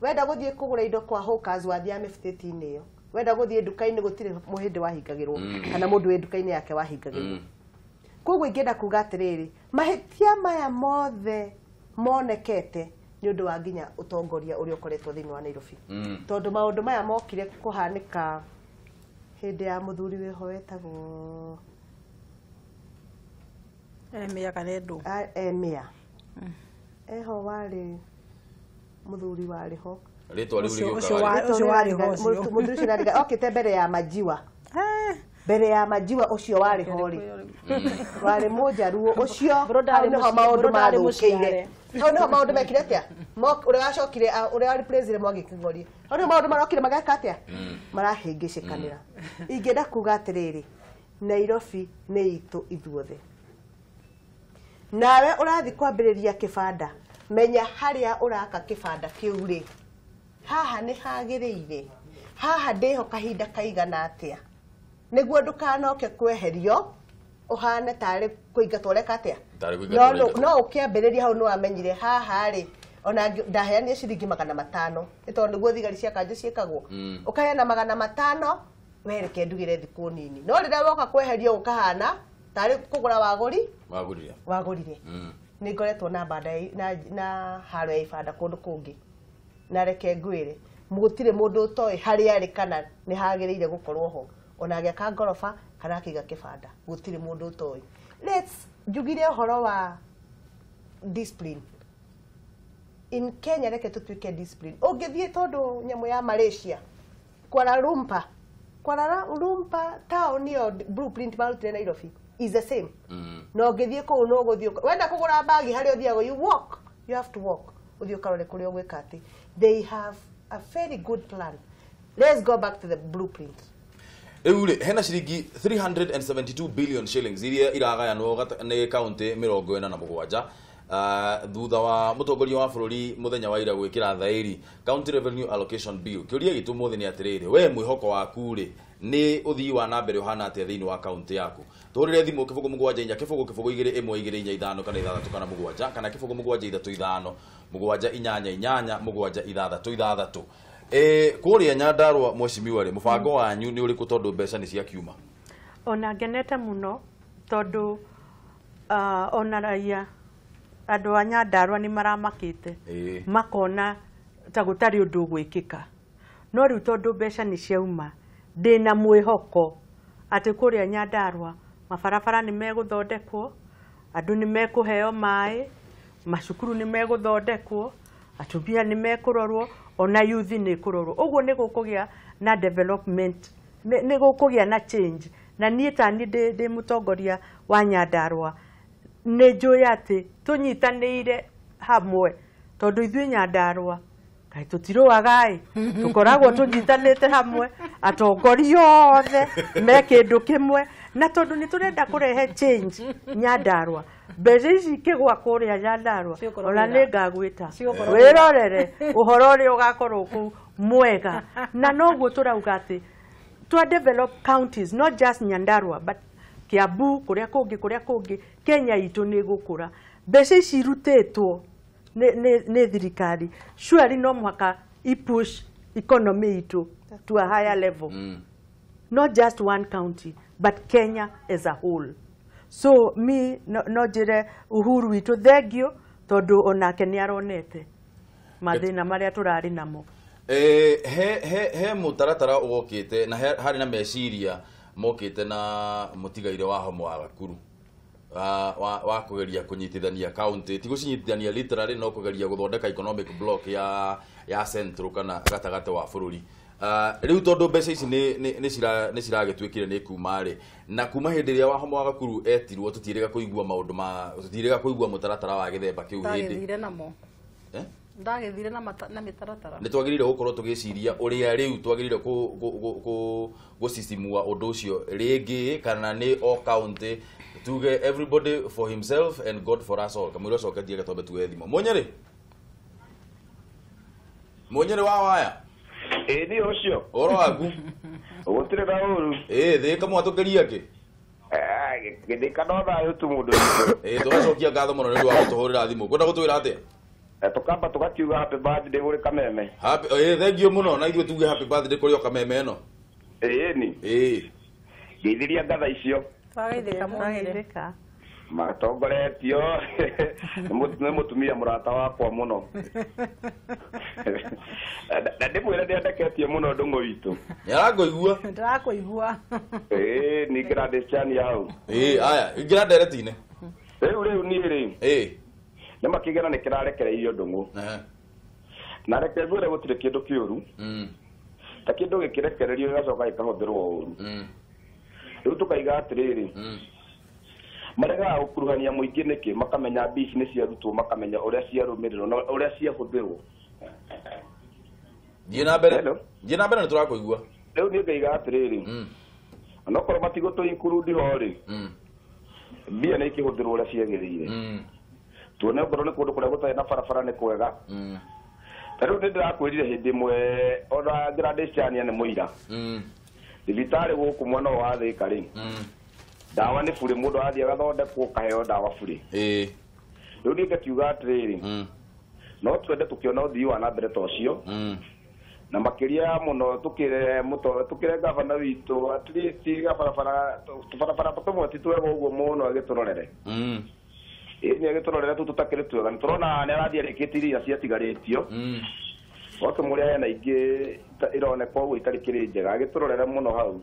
Wenda gũthiĩ kũgũra indo kwa hawkers wathiaga mĩbutĩti-inĩ ĩyo, wenda gũthiĩ nduka-inĩ gũtirĩ mũhĩndĩ wahingagĩrwo kana mũndũ wĩ nduka-inĩ yake wahingagĩrwo. Koguo ingĩenda kuga atĩrĩrĩ, mahĩtia maya mothe monekete nĩ ũndũ wa nginya ũtongoria ũrĩa ũkoretwo thĩinĩ wa Nairobi, tondũ maũndũ maya mokire kũhanĩka hĩndĩ ya mũthuri wĩho wetagwo Emia kana Edu. Emia eho warĩ mũthuri warĩ ho rĩtwa rĩu rĩgĩũka ũcio warĩ ho ũcio mũthuri ũcio ndarĩ okĩte mbere ya Majiwa, mbere ya Majiwa ũcio warĩ ho rĩ, warĩ mũnjaruo ũcio. Hau nĩho maũndũ mathũkĩire, hau nĩho maũndũ mekire atĩa, ũrĩa wacokire ũrĩa warĩ president Mwangi Kĩng'ori, hau nĩho maũndũ marokire mageka atĩa, marahĩngĩcĩkanĩra. Ingĩenda kuga atĩrĩrĩ, Nairobi nĩ itũ ithuothe. Nawe ũrathiĩ kwambĩrĩria kĩbanda, menya harĩa ũraka kĩbanda kĩu rĩ, haha nĩ hagĩrĩire, haha ndĩho kahinda kaigana atĩa, nĩguo ndũkanoke kweherio ũhane tarĩ kũingatwo ũreka atĩa. No ũkĩambĩrĩria hau nĩwamenyire haha rĩ, ona ndaheanire ciringi 500 nĩ tondũ nĩguo thigari cia kanjũ ciĩkagwo, ũkaheana 500 wereke ndugĩre thikũ nini, no rĩrĩa woka kweherio ũkahana tarĩ kũgũra wagũrire. Nĩ ngoretwo na banda na haro ya ibanda kũndũ kũngĩ, na reke ngwĩre gũtirĩ mũndũ ũtoĩ harĩa arĩ kana nĩ hagĩrĩire gũkorwo ho, ona agĩaka ngoroba kana akĩiga kĩbanda, gũtirĩ mũndũ ũtoĩ. Let's njugire ũhoro wa discipline in Kenya, reke tũtuĩke discipline. Ũngĩthiĩ tondũ nyamũ ya Malaysia Kuala Lumpur, Kuala Lumpur town ĩyo blueprint marutire Nairobi is the same. No ũngĩthiĩ kũu no ũgũthiĩ wenda kũgũra bagi harĩa ũthiaga, you walk, you have to walk, ũthiĩ ũkarore kũrĩa ũgwĩka atĩ. They have a very good plan. Let's go back to the blueprint. Rĩu rĩ, hena ciringi 372 billion shillings iria iragayanwo nĩ kaunti 47 thutha wa mũtongoria wa bũrũri mũthenya wa ira gwĩkĩra thaĩri County Revenue Allocation Bill. Kĩũria gitũ mũthĩ nĩ atĩrĩrĩ, we mwĩhoko waku rĩ nĩ ũthii wa na mbere ũhana atĩa thĩinĩ wa kaunti yaku? Tũhũrĩre thimũ 0 7 4 0 0 2 1 2 4 5 kana 6 kana 7 kana 0 7 3 5 7 8 8 7 6 6. Kũrĩa Nyandarũa mheshimiwa rĩ, mũbango wanyu nĩ ũrĩkũ tondũ mbeca nĩ ciakiuma? Ona ngenete mũno tondũ ona raia andũ a Nyandarũa nĩ maramakĩte makona ta gũtarĩ ũndũ ũgwĩkĩka, no rĩu tondũ mbeca nĩ ciauma ndĩna mwĩhoko atĩ kũrĩa Nyandarũa mabarabara nĩ megũthondekwo, andũ nĩ mekũheo maĩ, macukuru nĩ megũthondekwo, atumia nĩ mekũrorwo, ona youth nĩ kũrorwo. Ũguo nĩ gũkũgĩa na development, nĩ gũkũgĩa na change. Na niĩ ta niĩ ndĩ mũtongoria wa Nyandarũa nĩ njũĩ atĩ tũnyitanĩire hamwe, tondũ ithuĩ Nyandarũa kaĩ tũtirũaga ĩ, tũkoragwo tũnyitanĩte hamwe, atongoria othe me kĩndũ kĩmwe, na tondũ nĩ tũrenda kũrehe change Nyandarũa, mbeca ici ikĩgwa kũrĩa Nyandarũa ona nĩ ngagwĩta wĩrorere ũhoro ũrĩa ũgakorwo kũu mwega. Na noguo tũrauga atĩ twa develop counties, not just Nyandarua but Kiambu, kũrĩa kũngĩ, kũrĩa kũngĩ, Kenya itũ nĩ ĩgũkũra. Mbeca ici irutĩtwo nĩ thirikari surely no mũhaka i-push economy itũ to a higher level. Not just one county but Kenya as a whole. So mi no njĩre Uhuru witũ thengio tondũ onake nĩ aronete mathĩna marĩa tũrarĩ namo. He mũtaratara ũgokĩte na harĩ na meciria mokĩte na mũtigaire wa Homo wa Gakuru wa kũgeria kũnyitithania county, ti gũcinyitithania literally, no kũgeria gũthondeka economic block ya central kana gatagatĩ wa bũrũri. Rĩu tondũ mbeca ici nĩ ciragĩtuĩkire nĩ kuma rĩ, na kuma hĩndĩ ĩrĩa Wahomo wa Gakuru etirwo tũtiĩrĩga kũigua maũndũ ma tũtiĩrĩga kũigua mũtaratara wa gĩthemba kĩu hĩndĩ namo ndagĩthire na mĩtaratara. Nĩ twagĩrĩire gũkorwo tũgĩciria ũrĩa rĩu twagĩrĩire gũcicimua ũndũ ũcio rĩngĩ, kana nĩ o county tuge everybody for himself and God for us all. Kamũira ũcoketie gatombe tuge thimũ. Mũnyĩrĩ, Mũnyĩrĩ wa waya. Ĩĩ nĩ ũcio. Ũhoro waku? Gũtirĩ na ũru. Ĩĩ thĩ kamwatũkĩria kĩ? Gĩthĩka no thayũ tu mũndũ witũ. Ĩĩ tũgacokia ngatho mũno nĩ ũndũ wa gũtũhũrĩra thimũ. Kwenda gũtwĩra atĩa? Tukamba tugakiuga happy birthday kũrĩ Kameme. Happy thank you mũno, na ithuĩ tuge happy birthday kũrĩ o Kameme ĩno. Ĩĩ ni. Ĩĩ. Ngeithiria ngatha icio. Twagĩthĩka mũnyĩrĩ. Matongoretio nĩ mũtumia mũrata wakwa mũno. Na ndĩmwĩre nĩendeketie mũno ndũng'ũ witũ. Nĩ arakũigua? Ndĩrakũigua. Ĩĩ nĩ ingĩra ndĩcani hau. Ĩĩ aya ingĩra ndereti-inĩ. Rĩu niĩ rĩ. Ĩĩ. Nĩ makĩgera nĩ kĩrarekereirio ndũng'ũ. Na reke ngwĩre gũtirĩ kĩndũ kĩũru. Ta kĩndũ gĩkĩrekererio gĩgacoka gĩkahũthĩrwo ũru. Rĩu tũkaiga atĩrĩrĩ, maregaga gũkuruhania mũingĩ nĩkĩ? Makamenya mbia ici nĩ ciarutwo, makamenya ũrĩa ciarũmĩrĩrwo na ũrĩa ciahũthĩrwo. Thiĩ na mbere. Thiĩ na mbere nĩ tũrakũigua. Rĩu niĩ ngaiga atĩrĩrĩ, onokorwo matigũtũ include ho rĩ, mbia nĩ ikĩhũthĩrwo ũrĩa ciagĩrĩire. Tuone okorwo nĩ kũndũ kũrĩa gũtarĩ na barabara nĩ kwega. Ta rĩu nĩ ndĩrakwĩrire hĩndĩ ĩmwe ona Gladys-Chania nĩ mũira. Thibitarĩ gũkũ mwena ũyũ wa Thĩka rĩ, ndawa nĩ burĩ, mũndũ athiĩ agathondekwo ũkaheo ndawa burĩ. Rĩu niĩ ngakiuga atĩrĩrĩ, no twende tũkĩona ũthii wa na mbere ta ũcio, na makĩria mũno tũkĩre gavana witũ at least gabarabara tũbarabara tũmwe ti twega ũguo mũno agĩtũrorere. Ĩĩ nĩ agĩtũrorere tũtũ tũtakĩrĩ twega, nĩ tũrona nĩ arathiĩ arĩkĩtie iria ciatigarĩtio. Wakĩmũrĩa hena ingĩ ironeka ũguo itarĩ kĩrĩ njega, agĩtũrorere mũno hau.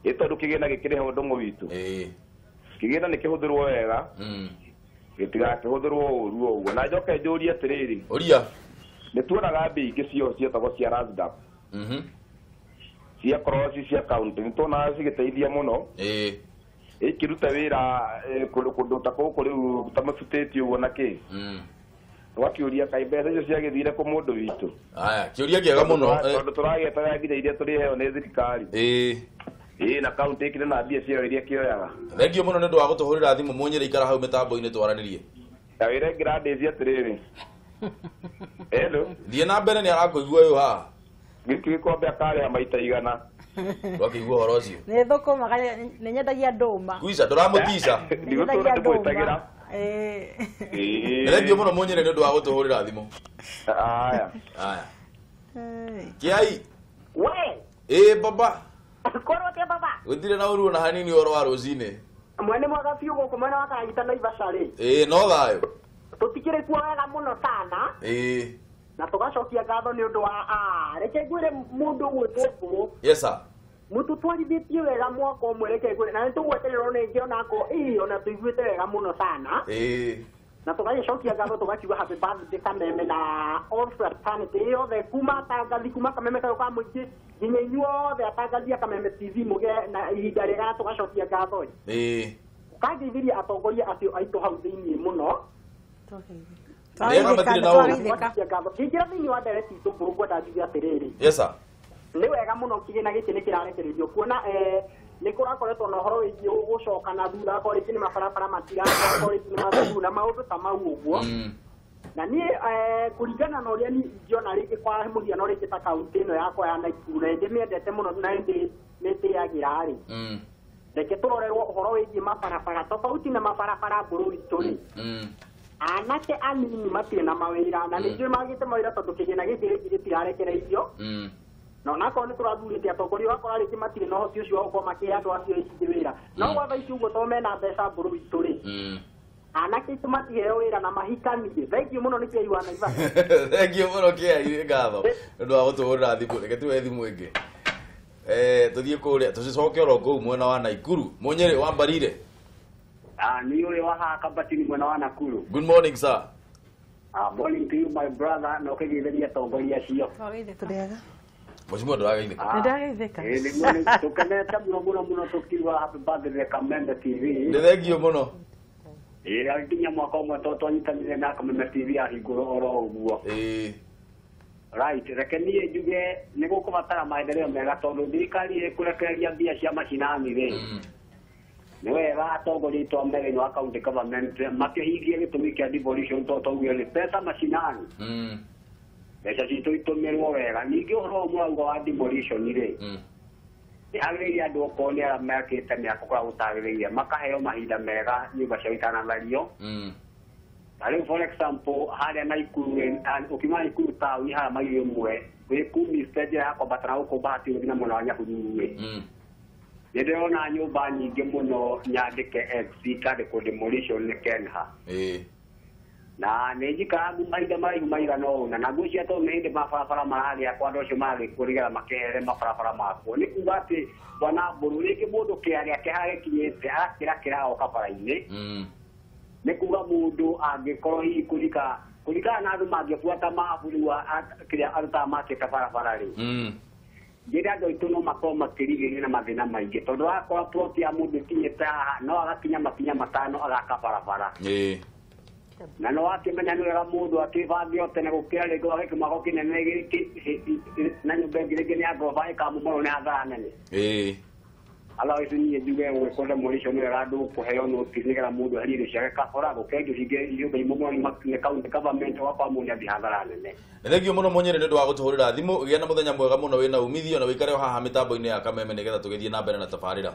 Ĩ tondũ kĩgĩna gĩkĩrĩ ho ndũng'ũ witũ. Kĩgĩna nĩ kĩhũthĩrwo wega, gĩtigakĩhũthĩrwo ũru ũguo. Na njoke njũrie atĩrĩrĩ. Ũria. Nĩ tuonaga mbia ingĩ cio cietagwo cia RASDAP. Ciakorwo ci cia county, nĩ tuonaga cigĩteithia mũno. Ikĩruta wĩra kũndũ ta gũkũ rĩu ta mabutĩtie ũguo na kĩ. Tũgakĩũria kaĩ mbeca icio ciagĩthire kũ mũndũ witũ. Aya, kĩũria kĩega mũno. Tondũ tũragĩetera nginya iria tũrĩheo nĩ thirikari. Ĩĩ na county ĩkĩrĩ na mbia ciayo iria kĩoyaga. Thank you mũno nĩ ũndũ wa gũtũhũrĩra thimũ. Mũnyĩrĩ ikara hau mĩtambo-inĩ twaranĩrie. Ta wĩre Gladys atĩrĩrĩ. Hello. Thiĩ na mbere nĩ arakũigua ũyũ haha. Gĩkĩ gĩkombe akarĩha maita igana. Wakĩigua ũhoro ũcio? Nĩ thũkũma nĩ nyendagia ndũma. Kuica ndũramũtica. Ndigũtũra ndĩmwĩtagĩra. Thank you mũno Mũnyĩrĩ nĩ ũndũ wa gũtũhũrĩra thimũ. Aya. Aya. Kiai. We. Baba. Korwo te baba. Gũtirĩ na ũru na hanini ũhoro wa rũcinĩ. Mwene mwega biũ gũkũ mwena wa Karagita Naivasha rĩ. No thayũ. Tũtikĩrĩ kuo wega mũno sana. Na tũgacokia ngatho nĩ ũndũ wa reke ngwĩre mũndũ ũgwĩtwo Mbũrũ. Yes sir. Mũtũtwarithĩtie wega mwaka ũmwe reke ngwĩre na nĩtũgwetererwo rĩngĩ onako ona tũiguĩte wega mũno sana. Na tũgagĩcokia ngatho tũgakiuga happy birthday Kameme na all fraternity yothe kuma atangathi kuma Kameme kayũ ka mũingĩ nginya inyuothe atangathi a Kameme TV mũgĩe na ihinda rĩega na tũgacokia ngatho. Ũkangeithĩria atongoria acio aitũ hau thĩiniĩ mũno. Kĩingĩra thĩiniĩ wa ndereti itũ Mbũrũ ngwenda njuge atĩrĩrĩ. Yes sir. Nĩ wega mũno kĩgĩna gĩkĩ nĩ kĩrarekererio kuona nĩ kũrakoretwo na ũhoro wĩgiĩ gũcoka na thutha akorwo rĩngĩ nĩ mabarabara matirakorwo rĩngĩ nĩ mathukuru na maũndũ ta mau ũguo. Na niĩ kũringana na ũrĩa niĩ ingĩona rĩngĩ kwa mũhiano rĩngĩ ta kaũntĩ ĩno yakwa ya Naikuru na ndĩmĩendete mũno na nĩndĩyagĩra rĩ. Reke tũrorerwo ũhoro wĩgiĩ mabarabara tofauti na mabarabara Mbũrũ witũ rĩ. Anake anini matirĩ na mawĩra na nĩ njũĩ magĩte mawĩra tondũ kĩgĩna gĩkĩ rĩngĩ gĩtirarekereirio. Na onakorwo nĩ tũrathurĩte atongoria ũgakora rĩngĩ matirĩ na ũhoti ũcio wa gũkorwo makĩhe andũ acio aingĩ wĩra. No gwa thaa ici ũguo tondũ mena mbeca Mbũrũ witũ rĩ. Anake aitũ matiheo wĩra na mahikanie. Thengiũ mũno nĩ Kĩai wa Naivasha. Thengiũ mũno Kĩai, nĩ ngatho nĩ ũndũ wa gũtũhũrĩra thimũ. Reke tuoe thimũ ĩngĩ. Tũthiĩ kũrĩa tũcoke oro kũu mwena wa Naikuru. Mũnyĩrĩ wambarire. Ni yule wa haha Kabatini mwena wa Nakuru. Good morning sir. Morning to you my brother na ũkĩgeithĩria atongoria acio. Mheshimiwa ndũrageithĩka. Nĩndageithĩka. Nĩguo tũkenete mũno mũno mũno tũkiuga happy birthday Kameme TV. Nĩ thengiũ mũno. Nginya mwaka ũmwe tondũ twanyitanire na Kameme TV yahingũrwo oro ũguo. Right, reke niĩ njuge nĩ gũkũbatara maendeleo mega tondũ thirikari ĩkũrekereria mbia cia macinani rĩ. Nĩ wega atongoria aitũ a thĩinĩ wa county government makĩhingie gĩtũmi kĩa devolution tondũ twaugire nĩ pesa macinani. Mbeca citũ itũmĩrwo wega. Ningĩ ũhoro ũyũ mũrauga wa demolition rĩ, nĩ hagĩrĩire andũ okorwo nĩ arĩa mekĩte mĩako kũrĩa gũtagĩrĩire makaheo mahinda mega nyũmba ciao itanathario. Ta rĩu for example harĩa Naikuru ũkiuma Naikuru taũni harĩa maili ĩmwe wĩ kumiste njĩra ya kwambata na gũkũ Bahati gũthiĩ na mwena wa Nyahururu rĩ, nĩ ndĩrona nyũmba nyingĩ mũno nyandĩke X ikandĩkwo demolition nĩ Kenha. Na nĩ njikaraga mahinda maraihu maigana ũna na ngwĩciria tondũ nĩ hĩndĩ mabarabara maragĩakwo andũ acio maragĩkwo nĩgetha makehere mabarabara makwo. Nĩ kuga atĩ bwana Mbũrũ rĩngĩ mũndũ kĩea gĩake harĩa gĩkinyĩte agakĩra kĩrago kabara-inĩ. Nĩ kuga mũndũ angĩkorwo hihi kũringana na andũ mangĩbuata mabu rĩu kĩrĩa andũ ta makĩte barabara rĩ, njĩra andũ aitũ no makorwo makĩrigĩrĩria na mathĩna maingĩ tondũ wakora plot ya mũndũ ĩkinyĩte haha no agakinya makinya matano agaka barabara. Na no wakĩmenya nĩ wega mũndũ akĩbange o tene gũkĩra rĩngĩ wage kĩmako kĩnene gĩkĩ na nyũmba ĩngĩ rĩngĩ nĩ ya ngoroba ĩkamomorwo nĩ hathara nene. Otherwise niĩ njuge gwĩkwo demolition nĩ wega andũ kũheo notice nĩgetha mũndũ eherie indo ciake kabora gũkĩra indo cingĩ nyũmba imomorwo nĩ county government ũgakora mũndũ nĩathiĩ hathara nene. Nĩ thengiũ mũno Mũnyĩrĩ nĩ ũndũ wa gũtũhũrĩra thimũ. Gĩa na mũthenya mwega mũno wĩna umithio na wĩikare o haha mĩtambo-inĩ ya Kameme nĩgetha tũgĩthiĩ na mbere na tabarĩra.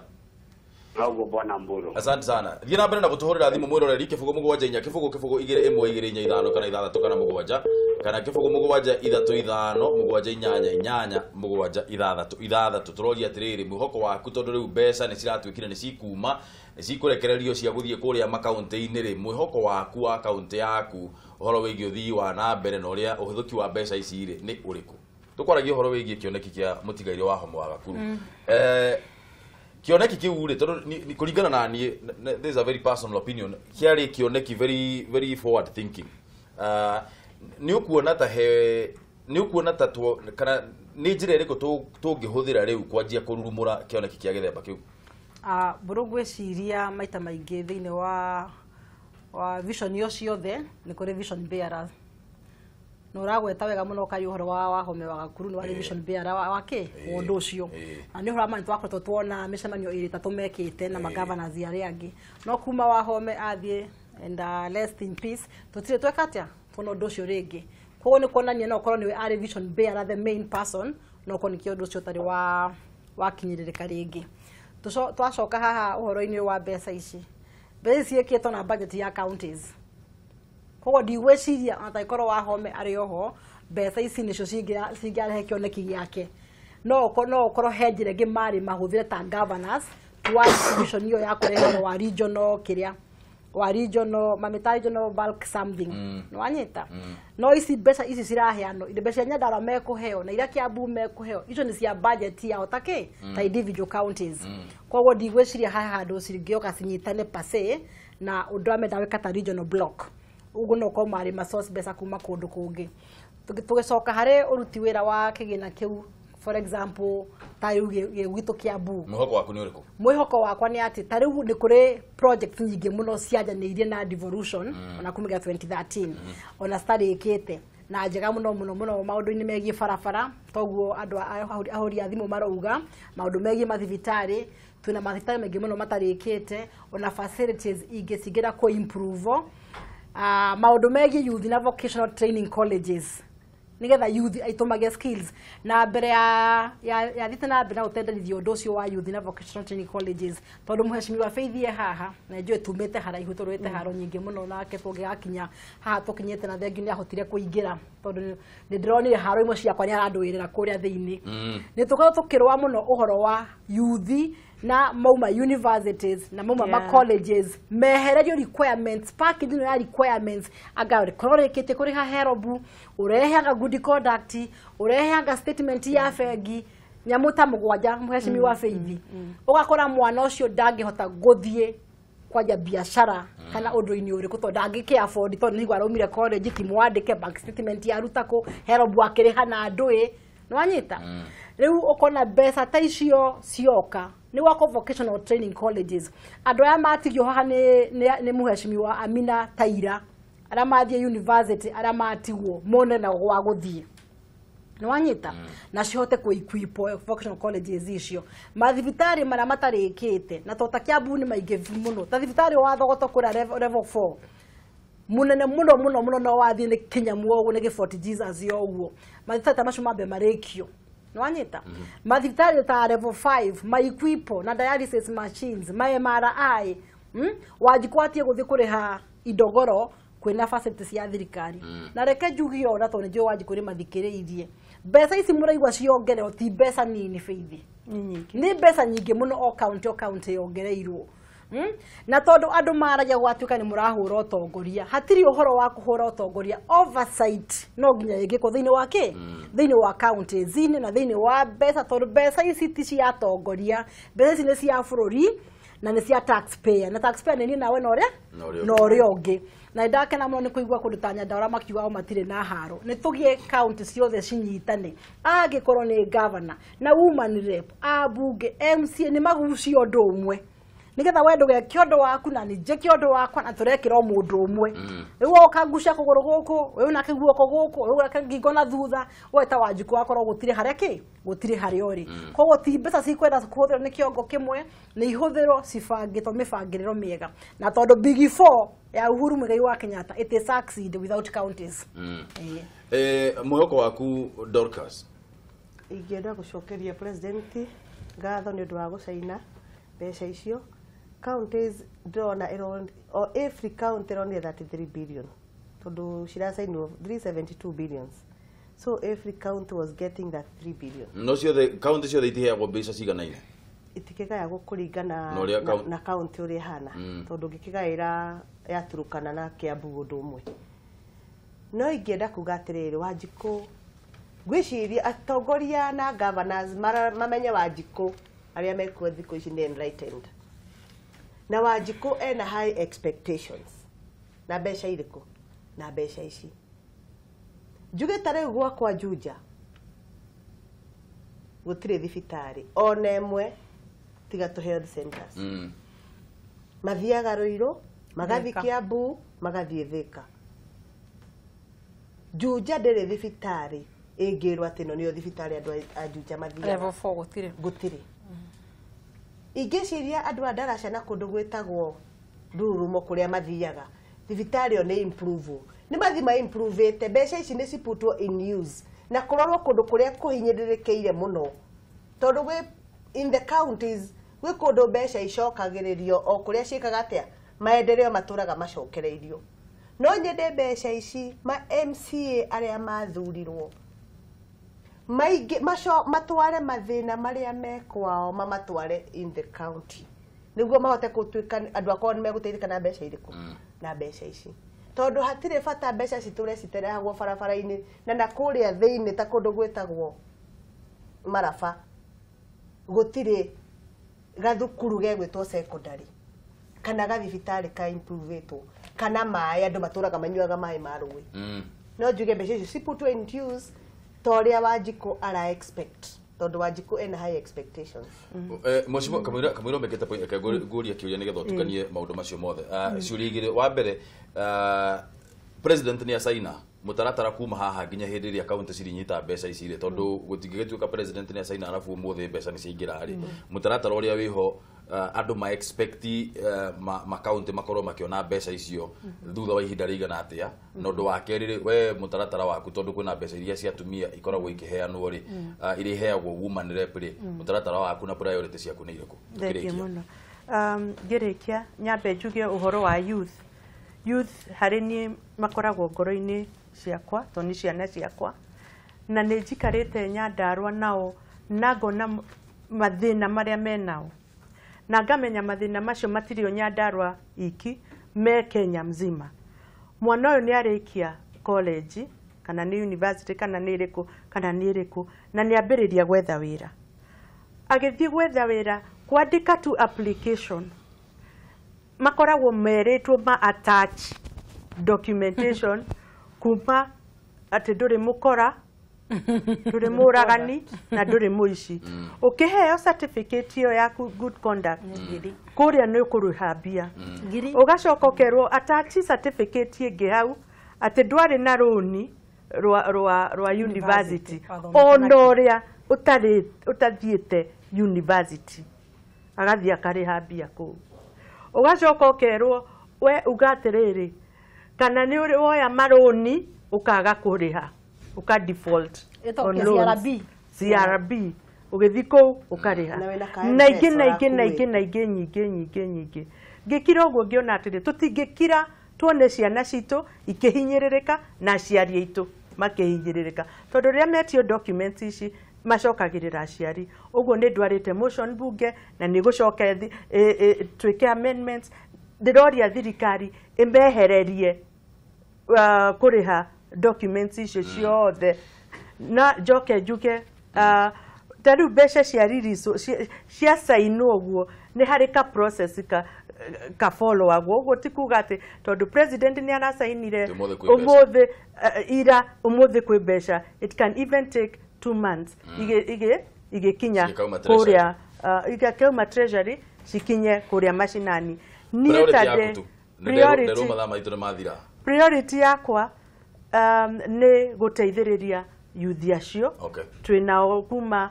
Noguo bwana Mbũrũ. Asante sana. Thiĩ na mbere na gũtũhũrĩra thimũ mwĩroreri 0 7 4 0 0 2 1 2 4 5 kana 6 kana 7 kana 0 7 3 5 7 8 8 7 6 . Tũroria atĩrĩrĩ mwĩhoko waku tondũ rĩu mbeca nĩ ciratuĩkire nĩ cikuma nĩ cikũrekererio cia gũthiĩ kũrĩa makaũntĩ-inĩ rĩ, mwĩhoko waku wa kaũntĩ yaku ũhoro wĩgiĩ ũthii wa na mbere na ũrĩa ũhũthĩki wa mbeca ici rĩ nĩ ũrĩkũ? Tũkwaragia ũhoro wĩgiĩ kĩoneki kĩa mũtigairĩ wa Homo wa Gakuru. Kĩoneki kĩu rĩ tondũ kũringana na niĩ, this is a very personal opinion, kĩarĩ kĩoneki very very forward thinking. Nĩ ũkuona ta he nĩ ũkuona ta kana nĩ njĩra ĩrĩkũ tũngĩhũthĩra rĩu kwanjia kũrurumũra kĩoneki kĩa gĩthemba kĩu? Mbũrũ ngwĩciria maita maingĩ thĩinĩ wa vision iyo ciothe nĩ kũrĩ vision bearers. Na ũragweta wega mũno kai ũhoro wa Wahome wa Gakuru nĩ warĩ vision bearer wa kĩ ũndũ ũcio. Na nĩ ũhoro wa ma nĩ twakoretwo tuona mĩcemanio ĩrĩ ĩtatũ mekĩte na magavanasi arĩa angĩ. No kuma Wahome athiĩ and rest in peace tũtirĩ tweka atĩa tuona ũndũ ũcio rĩngĩ. Koguo nĩ kuonania no ũkorwo nĩwe arĩ vision bearer the main person no ũkorwo nĩkĩo ũndũ ũcio ũtarĩ wakinyĩrĩrĩka rĩngĩ. Twacoka haha ũhoro-inĩ wa mbeca ici. Mbeca ici ciĩkĩtwo na budget ya counties. Koguo ndigwĩciria ona tangĩkorwo Wahome arĩ oho Mbeca ici nĩcio cingĩarehe kĩoneki gĩake. No ũkorwo he njĩra ĩngĩ marĩ mahũthĩre ta governors towards vision ĩyo ya kũrehe wa regional kĩrĩa wa regional mamĩta regional bulk something. Nĩwanyita? No ici mbeca ici ciraheanwo, mbeca cia Nyandarua mekũheo na iria Kiambu mekũheo, icio nĩ cia budget yao ta kĩ ta individual counties. Koguo ndigwĩciria haha handũ cingĩoka cinyitane per se na ũndũ ũrĩa menda gwĩka ta regional block. Ũguo no ũkorwo marĩ ma source mbeca kuma kũndũ kũngĩ. Tũgĩcoka harĩ ũruti wĩra wa kĩgĩna kĩu, for example ta rĩu gwitũ Kiambu. Mwĩhoko waku nĩ ũrĩkũ? Mwĩhoko wakwa nĩ atĩ ta rĩu nĩ kũrĩ project nyingĩ mũno cianjanĩirie na devolution ona kumagia 2013 ona citarĩkĩte na njega mũno mũno mũno maũndũ-inĩ megiĩ barabara, toguo andũ ahũri a thimũ marauga maũndũ megiĩ mathibitarĩ, twĩna mathibitarĩ maingĩ mũno matarĩkĩte ona facilities ingĩ cingĩenda kũ improve. Maũndũ megiĩ youth na vocational training colleges nigetha youth aitũmage skills na mbere ya thiĩte na mbere na gũtenderithia ũndũ ũcio wa youth na vocational training colleges, tondũ mũhecimiwa Faith e haha na njũĩ tumĩte haraihu tũrũĩte haro nyingĩ mũno nake tũngĩgakinya haha tũkinyĩte na thengiũ nĩ ahotire kũingĩra tondũ nĩ ndĩronire haro imwe ciakwa nĩ arandũĩrĩra kũrĩa thĩinĩ. Nĩ tũkoragwo tũkĩrũa mũno ũhoro wa youth na mauma universities na mauma ma colleges mehererio requirements package ya requirements anga korwo rĩkĩtie kũrĩha herobu ũrehaga good conduct ũrehaga statement ya bengi nyamũ ta mũgwanja mũhecimiwa Faith ũgakora mwana ũcio ndangĩhota gũthiĩ kwanja biashara kana ũndũ-inĩ ũrĩkũ tondũ ndangĩkĩ afford tondũ nĩguo araumire college ti mwandĩke bank statement yaruta kũ herobu akĩrĩha na ndũĩ nĩwanyita. Rĩu ũkona mbeca ta icio cioka nĩ gwakwo vocational training colleges andũ aya matigio haha nĩ mũhecimiwa Amina Taira arĩa mathiĩ university arĩa matigwo mone na gwa gũthiĩ nĩwanyita na cihote kũ equip vocational colleges icio. Mathibitarĩ marĩa matarĩkĩte na tota Kiambu nĩ maingĩ mũno ta thibitarĩ wa Thogoto kũrĩa level 4 munene mũno mũno mũno no wathiĩ nĩ kĩnyamu ũguo nĩ gĩ Jesus yo ũguo mathibitarĩ ta macio mambe marĩkio nĩwanyita. Mathibitarĩ ta level 5 maikwipo na dialysis machines ma MRI Wanjikũ atie gũthiĩ kũrĩha indogoro kwĩna facilities cia thirikari. Na reke njuge ona tondũ nĩnjũĩ Wanjikũ nĩ mathikĩrĩirie mbeca ici mũraigua ciongererwo ti mbeca nini Faith, nĩ mbeca nyingĩ mũno o county o county yongereirwo. Na tondũ andũ maragia gwatuĩka nĩ mũrahũra ũtongoria hatirĩ ũhoro wa kũhũra ũtongoria oversight no nginya ĩngĩkwo thĩinĩ wa kĩ thĩinĩ wa counties inĩ na thĩinĩ wa mbeca tondũ mbeca ici ti cia atongoria, mbeca ici nĩ cia bũrũri na nĩ cia taxpayer na taxpayer nĩ niĩ nawe na ũrĩa na ũrĩa ũngĩ. Na ndakena mũno nĩ kũigua kũndũ ta Nyandarua makiuga o matirĩ na haro nĩ tũgĩe county ciothe cinyitane angĩkorwo nĩ governor na woman rep ambunge MCA nĩ magucie ũndũ ũmwe nigetha we ndũgeke ũndũ waku na nĩ njĩke ũndũ wakwa na tũrekĩra o mũndũ ũmwe. Rĩu woka ngucia kũgũrũ gũkũ ũyũ nake guoko gũkũ ũyũ nake ngingo na thutha we ta Wanjikũ wakorwo gũtirĩ harĩa kĩ gũtirĩ harĩa ũrĩ. Koguo ti mbeca cikwenda kũhũthĩrwo nĩ kĩongo kĩmwe nĩ ihũthĩrwo cibangĩtwo mĩbangĩrĩro mĩega na tondũ Big Four ya Uhuru Muigai wa Kenyatta it is succeed without counties. Mwĩhoko waku Dorcas? Ingĩenda gũcokeria president ngatho nĩ ũndũ wa gũcaina mbeca icio. Counties ndĩrona o every county ĩronire 33 billion tondũ ciracainwo 372 billions, so every county was getting that 3 billion. No ciothe county ciothe itiheagwo mbeca ciganaine itikĩgayagwo kũringana na county ũrĩa ĩhana tondũ ũngĩkĩgaĩra ya Turukana na Kiambu ũndũ ũmwe. No ingĩenda kuga atĩrĩrĩ Wanjikũ ngwĩciria atongoria na governors mamenye Wanjikũ arĩa mekuo thikũ ici nĩ enlightened na Wanjikũ ena high expectations na mbeca irĩkũ na mbeca ici njuge ta rĩu gwakwa Juja gũtirĩ thibitarĩ ona ĩmwe tiga tũ health centers. Mathiaga Ruiru magathiĩ Kiambu magathiĩ Thika. Juja ndĩrĩ thibitarĩ ĩngĩrwo atĩ ĩno nĩyo thibitarĩ andũ a Juja mathiaga level 4 gũtirĩ gũtirĩ. Ingĩciria andũ a Ndaraca na kũndũ gwĩtagwo Ndururumo kũrĩa mathiaga thibitarĩ ĩyo nĩ improve nĩ mathi ma improve mbeca ici nĩ ciputwo in use na kũrorwo kũndũ kũrĩa kũhinyĩrĩrĩkĩire mũno tondũ gwĩ in the counties gwĩ kũndũ mbeca icokagĩrĩrio o kũrĩa ciĩkaga atĩa maendeleo matũraga macokereirio. No nyende mbeca ici ma MCA arĩa mathurirwo maingĩ matware mathĩna marĩa me kwao, mamatware in the county nĩguo mahote gũtuĩka andũ akorwo nĩ megũteithĩka na mbeca irĩkũ, na mbeca ici, tondũ hatirĩ bata mbeca citũre citerehagwo barabara-inĩ na kũrĩa thĩinĩ ta kũndũ gwĩtagwo Maraba gũtirĩ gathukuru gegwĩtwo secondary kana gathibitarĩ ka improvetwo kana maĩ, andũ matũraga manyuaga maĩ ma rũĩ. No njuge mbeca icio ciputwo in use ta ũrĩa Wanjikũ ara expect, tondũ Wanjikũ ena high expectations. Mheshimiwa Kamũira mekĩte point, reke ngũrie kĩũria nĩgetha ũtukanie maũndũ macio mothe. Ciũria igĩrĩ. Wa mbere, president nĩ acaina mũtaratara kuma haha nginya hĩndĩ ĩrĩa kaunti cirinyita mbeca ici rĩ, tondũ gũtingĩgĩtuĩka president nĩ acaina arabu ũmũthĩ mbeca nĩ ciaingĩra rĩ, mũtaratara ũrĩa wĩho andũ ma expect ma kaunti makorwo makĩona mbeca icio thutha wa ihinda rĩigana atĩa? Na ũndũ wa kerĩ rĩ, we mũtaratara waku, tondũ kwĩna mbeca iria cia atumia ikoragwo ikĩheanwo rĩ, iria iheagwo woman rep rĩ, mũtaratara waku na priority ciaku nĩ irĩkũ? Thengiũ mũno. Ngĩrĩkia nyambe njuge ũhoro wa youth. Youth harĩ niĩ makoragwo ngoro-inĩ ciakwa tondũ nĩ ciana ciakwa, na nĩ njikarĩte Nyandarua nao na ngona mathĩna marĩa menao, na ngamenya mathĩna macio matirĩ o Nyandarua iki, me Kenya mzima. Mwana ũyũ nĩ arĩkia college kana nĩ university kana nĩ ĩrĩkũ kana nĩ ĩrĩkũ, na nĩ ambĩrĩria gwetha wĩra. Agĩthiĩ gwetha wĩra, kwandĩka tu application, makoragwo merĩtwo ma attach documentation kuma atĩ ndũrĩ mũkora, ndũrĩ mũragani na ndũrĩ mũici. Ũkĩheo certificate ĩyo ya good conduct, kũrĩa nĩ ũkũrĩha mbia. Ũgacoka ũkerwo attach certificate ĩngĩ hau atĩ ndwarĩ na rũni rwa university, ona ũrĩa ũtathiĩte university, agathiĩ akarĩha mbia kũu. Ũgacoka ũkerwo we uga atĩrĩrĩ, kana nĩ ũrĩ woya marũni ũkaga kũrĩha, ũka default on loans. CRB ũgĩthiĩ kũu ũkarĩha, na ingĩ na ingĩ na ingĩ na ingĩ nyingĩ nyingĩ nyingĩ. Ngĩkira ũguo ngĩona atĩrĩ, tũtingĩkira tuone ciana citũ ikĩhinyĩrĩrĩka na aciari aitũ makĩhinyĩrĩrĩka, tondũ rĩrĩa metio documents ici macokagĩrĩra aciari. Ũguo nĩ ndwarĩte motion bunge na nĩ gũcoka twĩke amendments. Ndĩroria thirikari ĩmehererie kũrĩha documents icio ciothe. Na njoke njuge ta rĩu mbeca cia release cia sainwo ũguo nĩ harĩ ka process ka followagwo. Ũguo ti kuga atĩ tondũ president nĩ aracainire ũmũthĩ ira ũmũthĩ kwĩ mbeca. It can even take 2 months igĩkinya kũrĩa, igĩkauma treasury cikinye kũrĩa macinani. Niĩ ta priority yakwa nĩ gũteithĩrĩria youth acio. Twĩnao kuma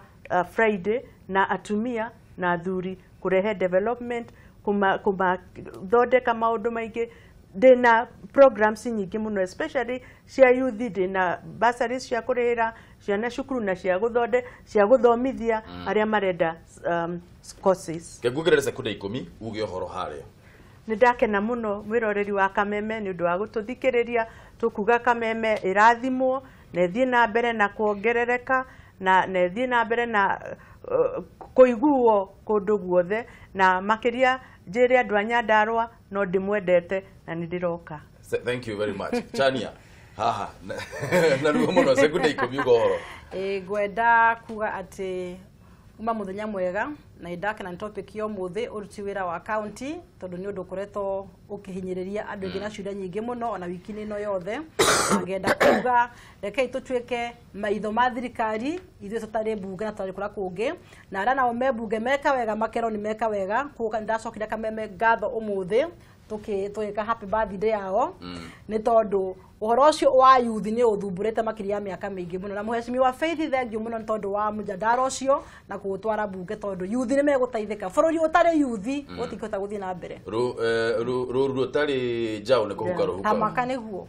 Friday na atumia na athuri kũrehe development, kumathondeka maũndũ maingĩ. Ndĩna programs nyingĩ mũno especially cia youth, ndĩna bursaries cia kũrĩhĩra ciana cukuru na cia gũthomithia arĩa marenda courses. Nguongerere sekunde 10 uge ũhoro harĩa. Nĩ ndakena mũno mwĩroreri wa Kameme nĩ ũndũ wa gũtũthikĩrĩria. Tũkuga Kameme ĩrathimwo na ĩthiĩ na mbere na kuongerereka na ĩthiĩ na mbere na kũiguo kũndũ guothe, na makĩria njĩre andũ a Nyandarua no ndĩmwendete na nĩ ndĩroka. Thank you very much. Chania haha na ruo mũno sekunde 10 uga ũhoro. Ngwenda kuga atĩ uma muthenya mwega na indakena nĩ topic ya ũmũthĩ, ũruti wĩra wa county, tondũ nĩ ũndũ ũkoretwo ũkĩhinyĩrĩria andũ aingĩ na ciũria nyingĩ mũno ona wiki-inĩ ĩno yothe. Ngenda kuga rekei tũtuĩke maitho ma thirikari, ithuĩ tũtarĩ mbunge na tũtarĩ kũrĩa kũngĩ, na arĩa nao me mbunge meka wega makerwo nĩ meka wega. Koguo nĩndacokire Kameme ngatho ũmũthĩ tũgĩka happy birthday yao, nĩ tondũ ũhoro ũcio wa youth nĩ ũthumbũrĩte makĩria ya mĩaka mĩingĩ mũno. Na mũhecimiwa Faith, thengiũ mũno nĩ tondũ wa mũjadara ũcio na kũũtwara mbunge, tondũ youth nĩ megũteithĩka. Bũrũri ũtarĩ youth ũtingĩhota gũthiĩ na mbere. Rũru rũtarĩ njaũ nĩ kũhuka rũhukaga. Hamaka nĩguo.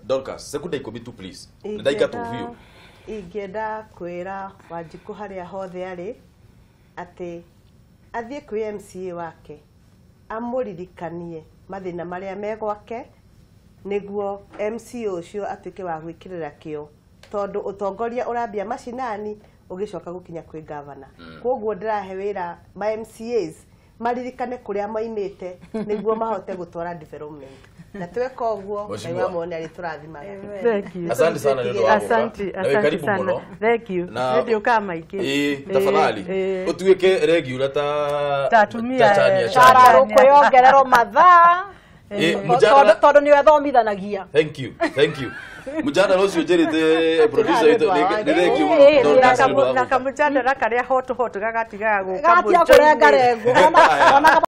Dorcas, sekunde 10 tu please. Nĩ ndagĩka tu biũ. Ingĩenda kwĩra Wanjikũ harĩa hothe arĩ atĩ athiĩ kwĩ MCA wake amũririkanie mathĩna marĩa me gwake, Nĩguo MC ũcio atuĩke wa gwĩkĩrĩra kĩo tondũ ũtongoria ũrambia macinani ũgĩcoka gũkinya kwĩ gavana. Koguo ndĩrahe wĩra ma MCAs maririkane kũrĩa maimĩte nĩguo mahote gũtwara development. Na tweka ũguo Ngai wa muone arĩtũrathimaga. Thank you. Asante sana nĩ ũndũ wa gũka. Asante, Na wĩ asante karibu sana. mũno. Thank you. Na- Nĩ ndiũkaga maingĩ. Ĩĩ, tafadhali ũtuĩke regular ta Ta atumia, ta Chania, Cara Chania. rũkwĩongererwo mathaa Ĩĩ, mũjadala- tondũ nĩwe thomithanagia. Thank you, thank you. Mujadala ũcio njĩrĩte producer witũ nĩ thank you mũno Dorcas nĩ ũndũ wa Na gũka. kamũjadara karĩa hot hot gagatigaga gũka Gatiga mũico-inĩ. kũrengarengwo ona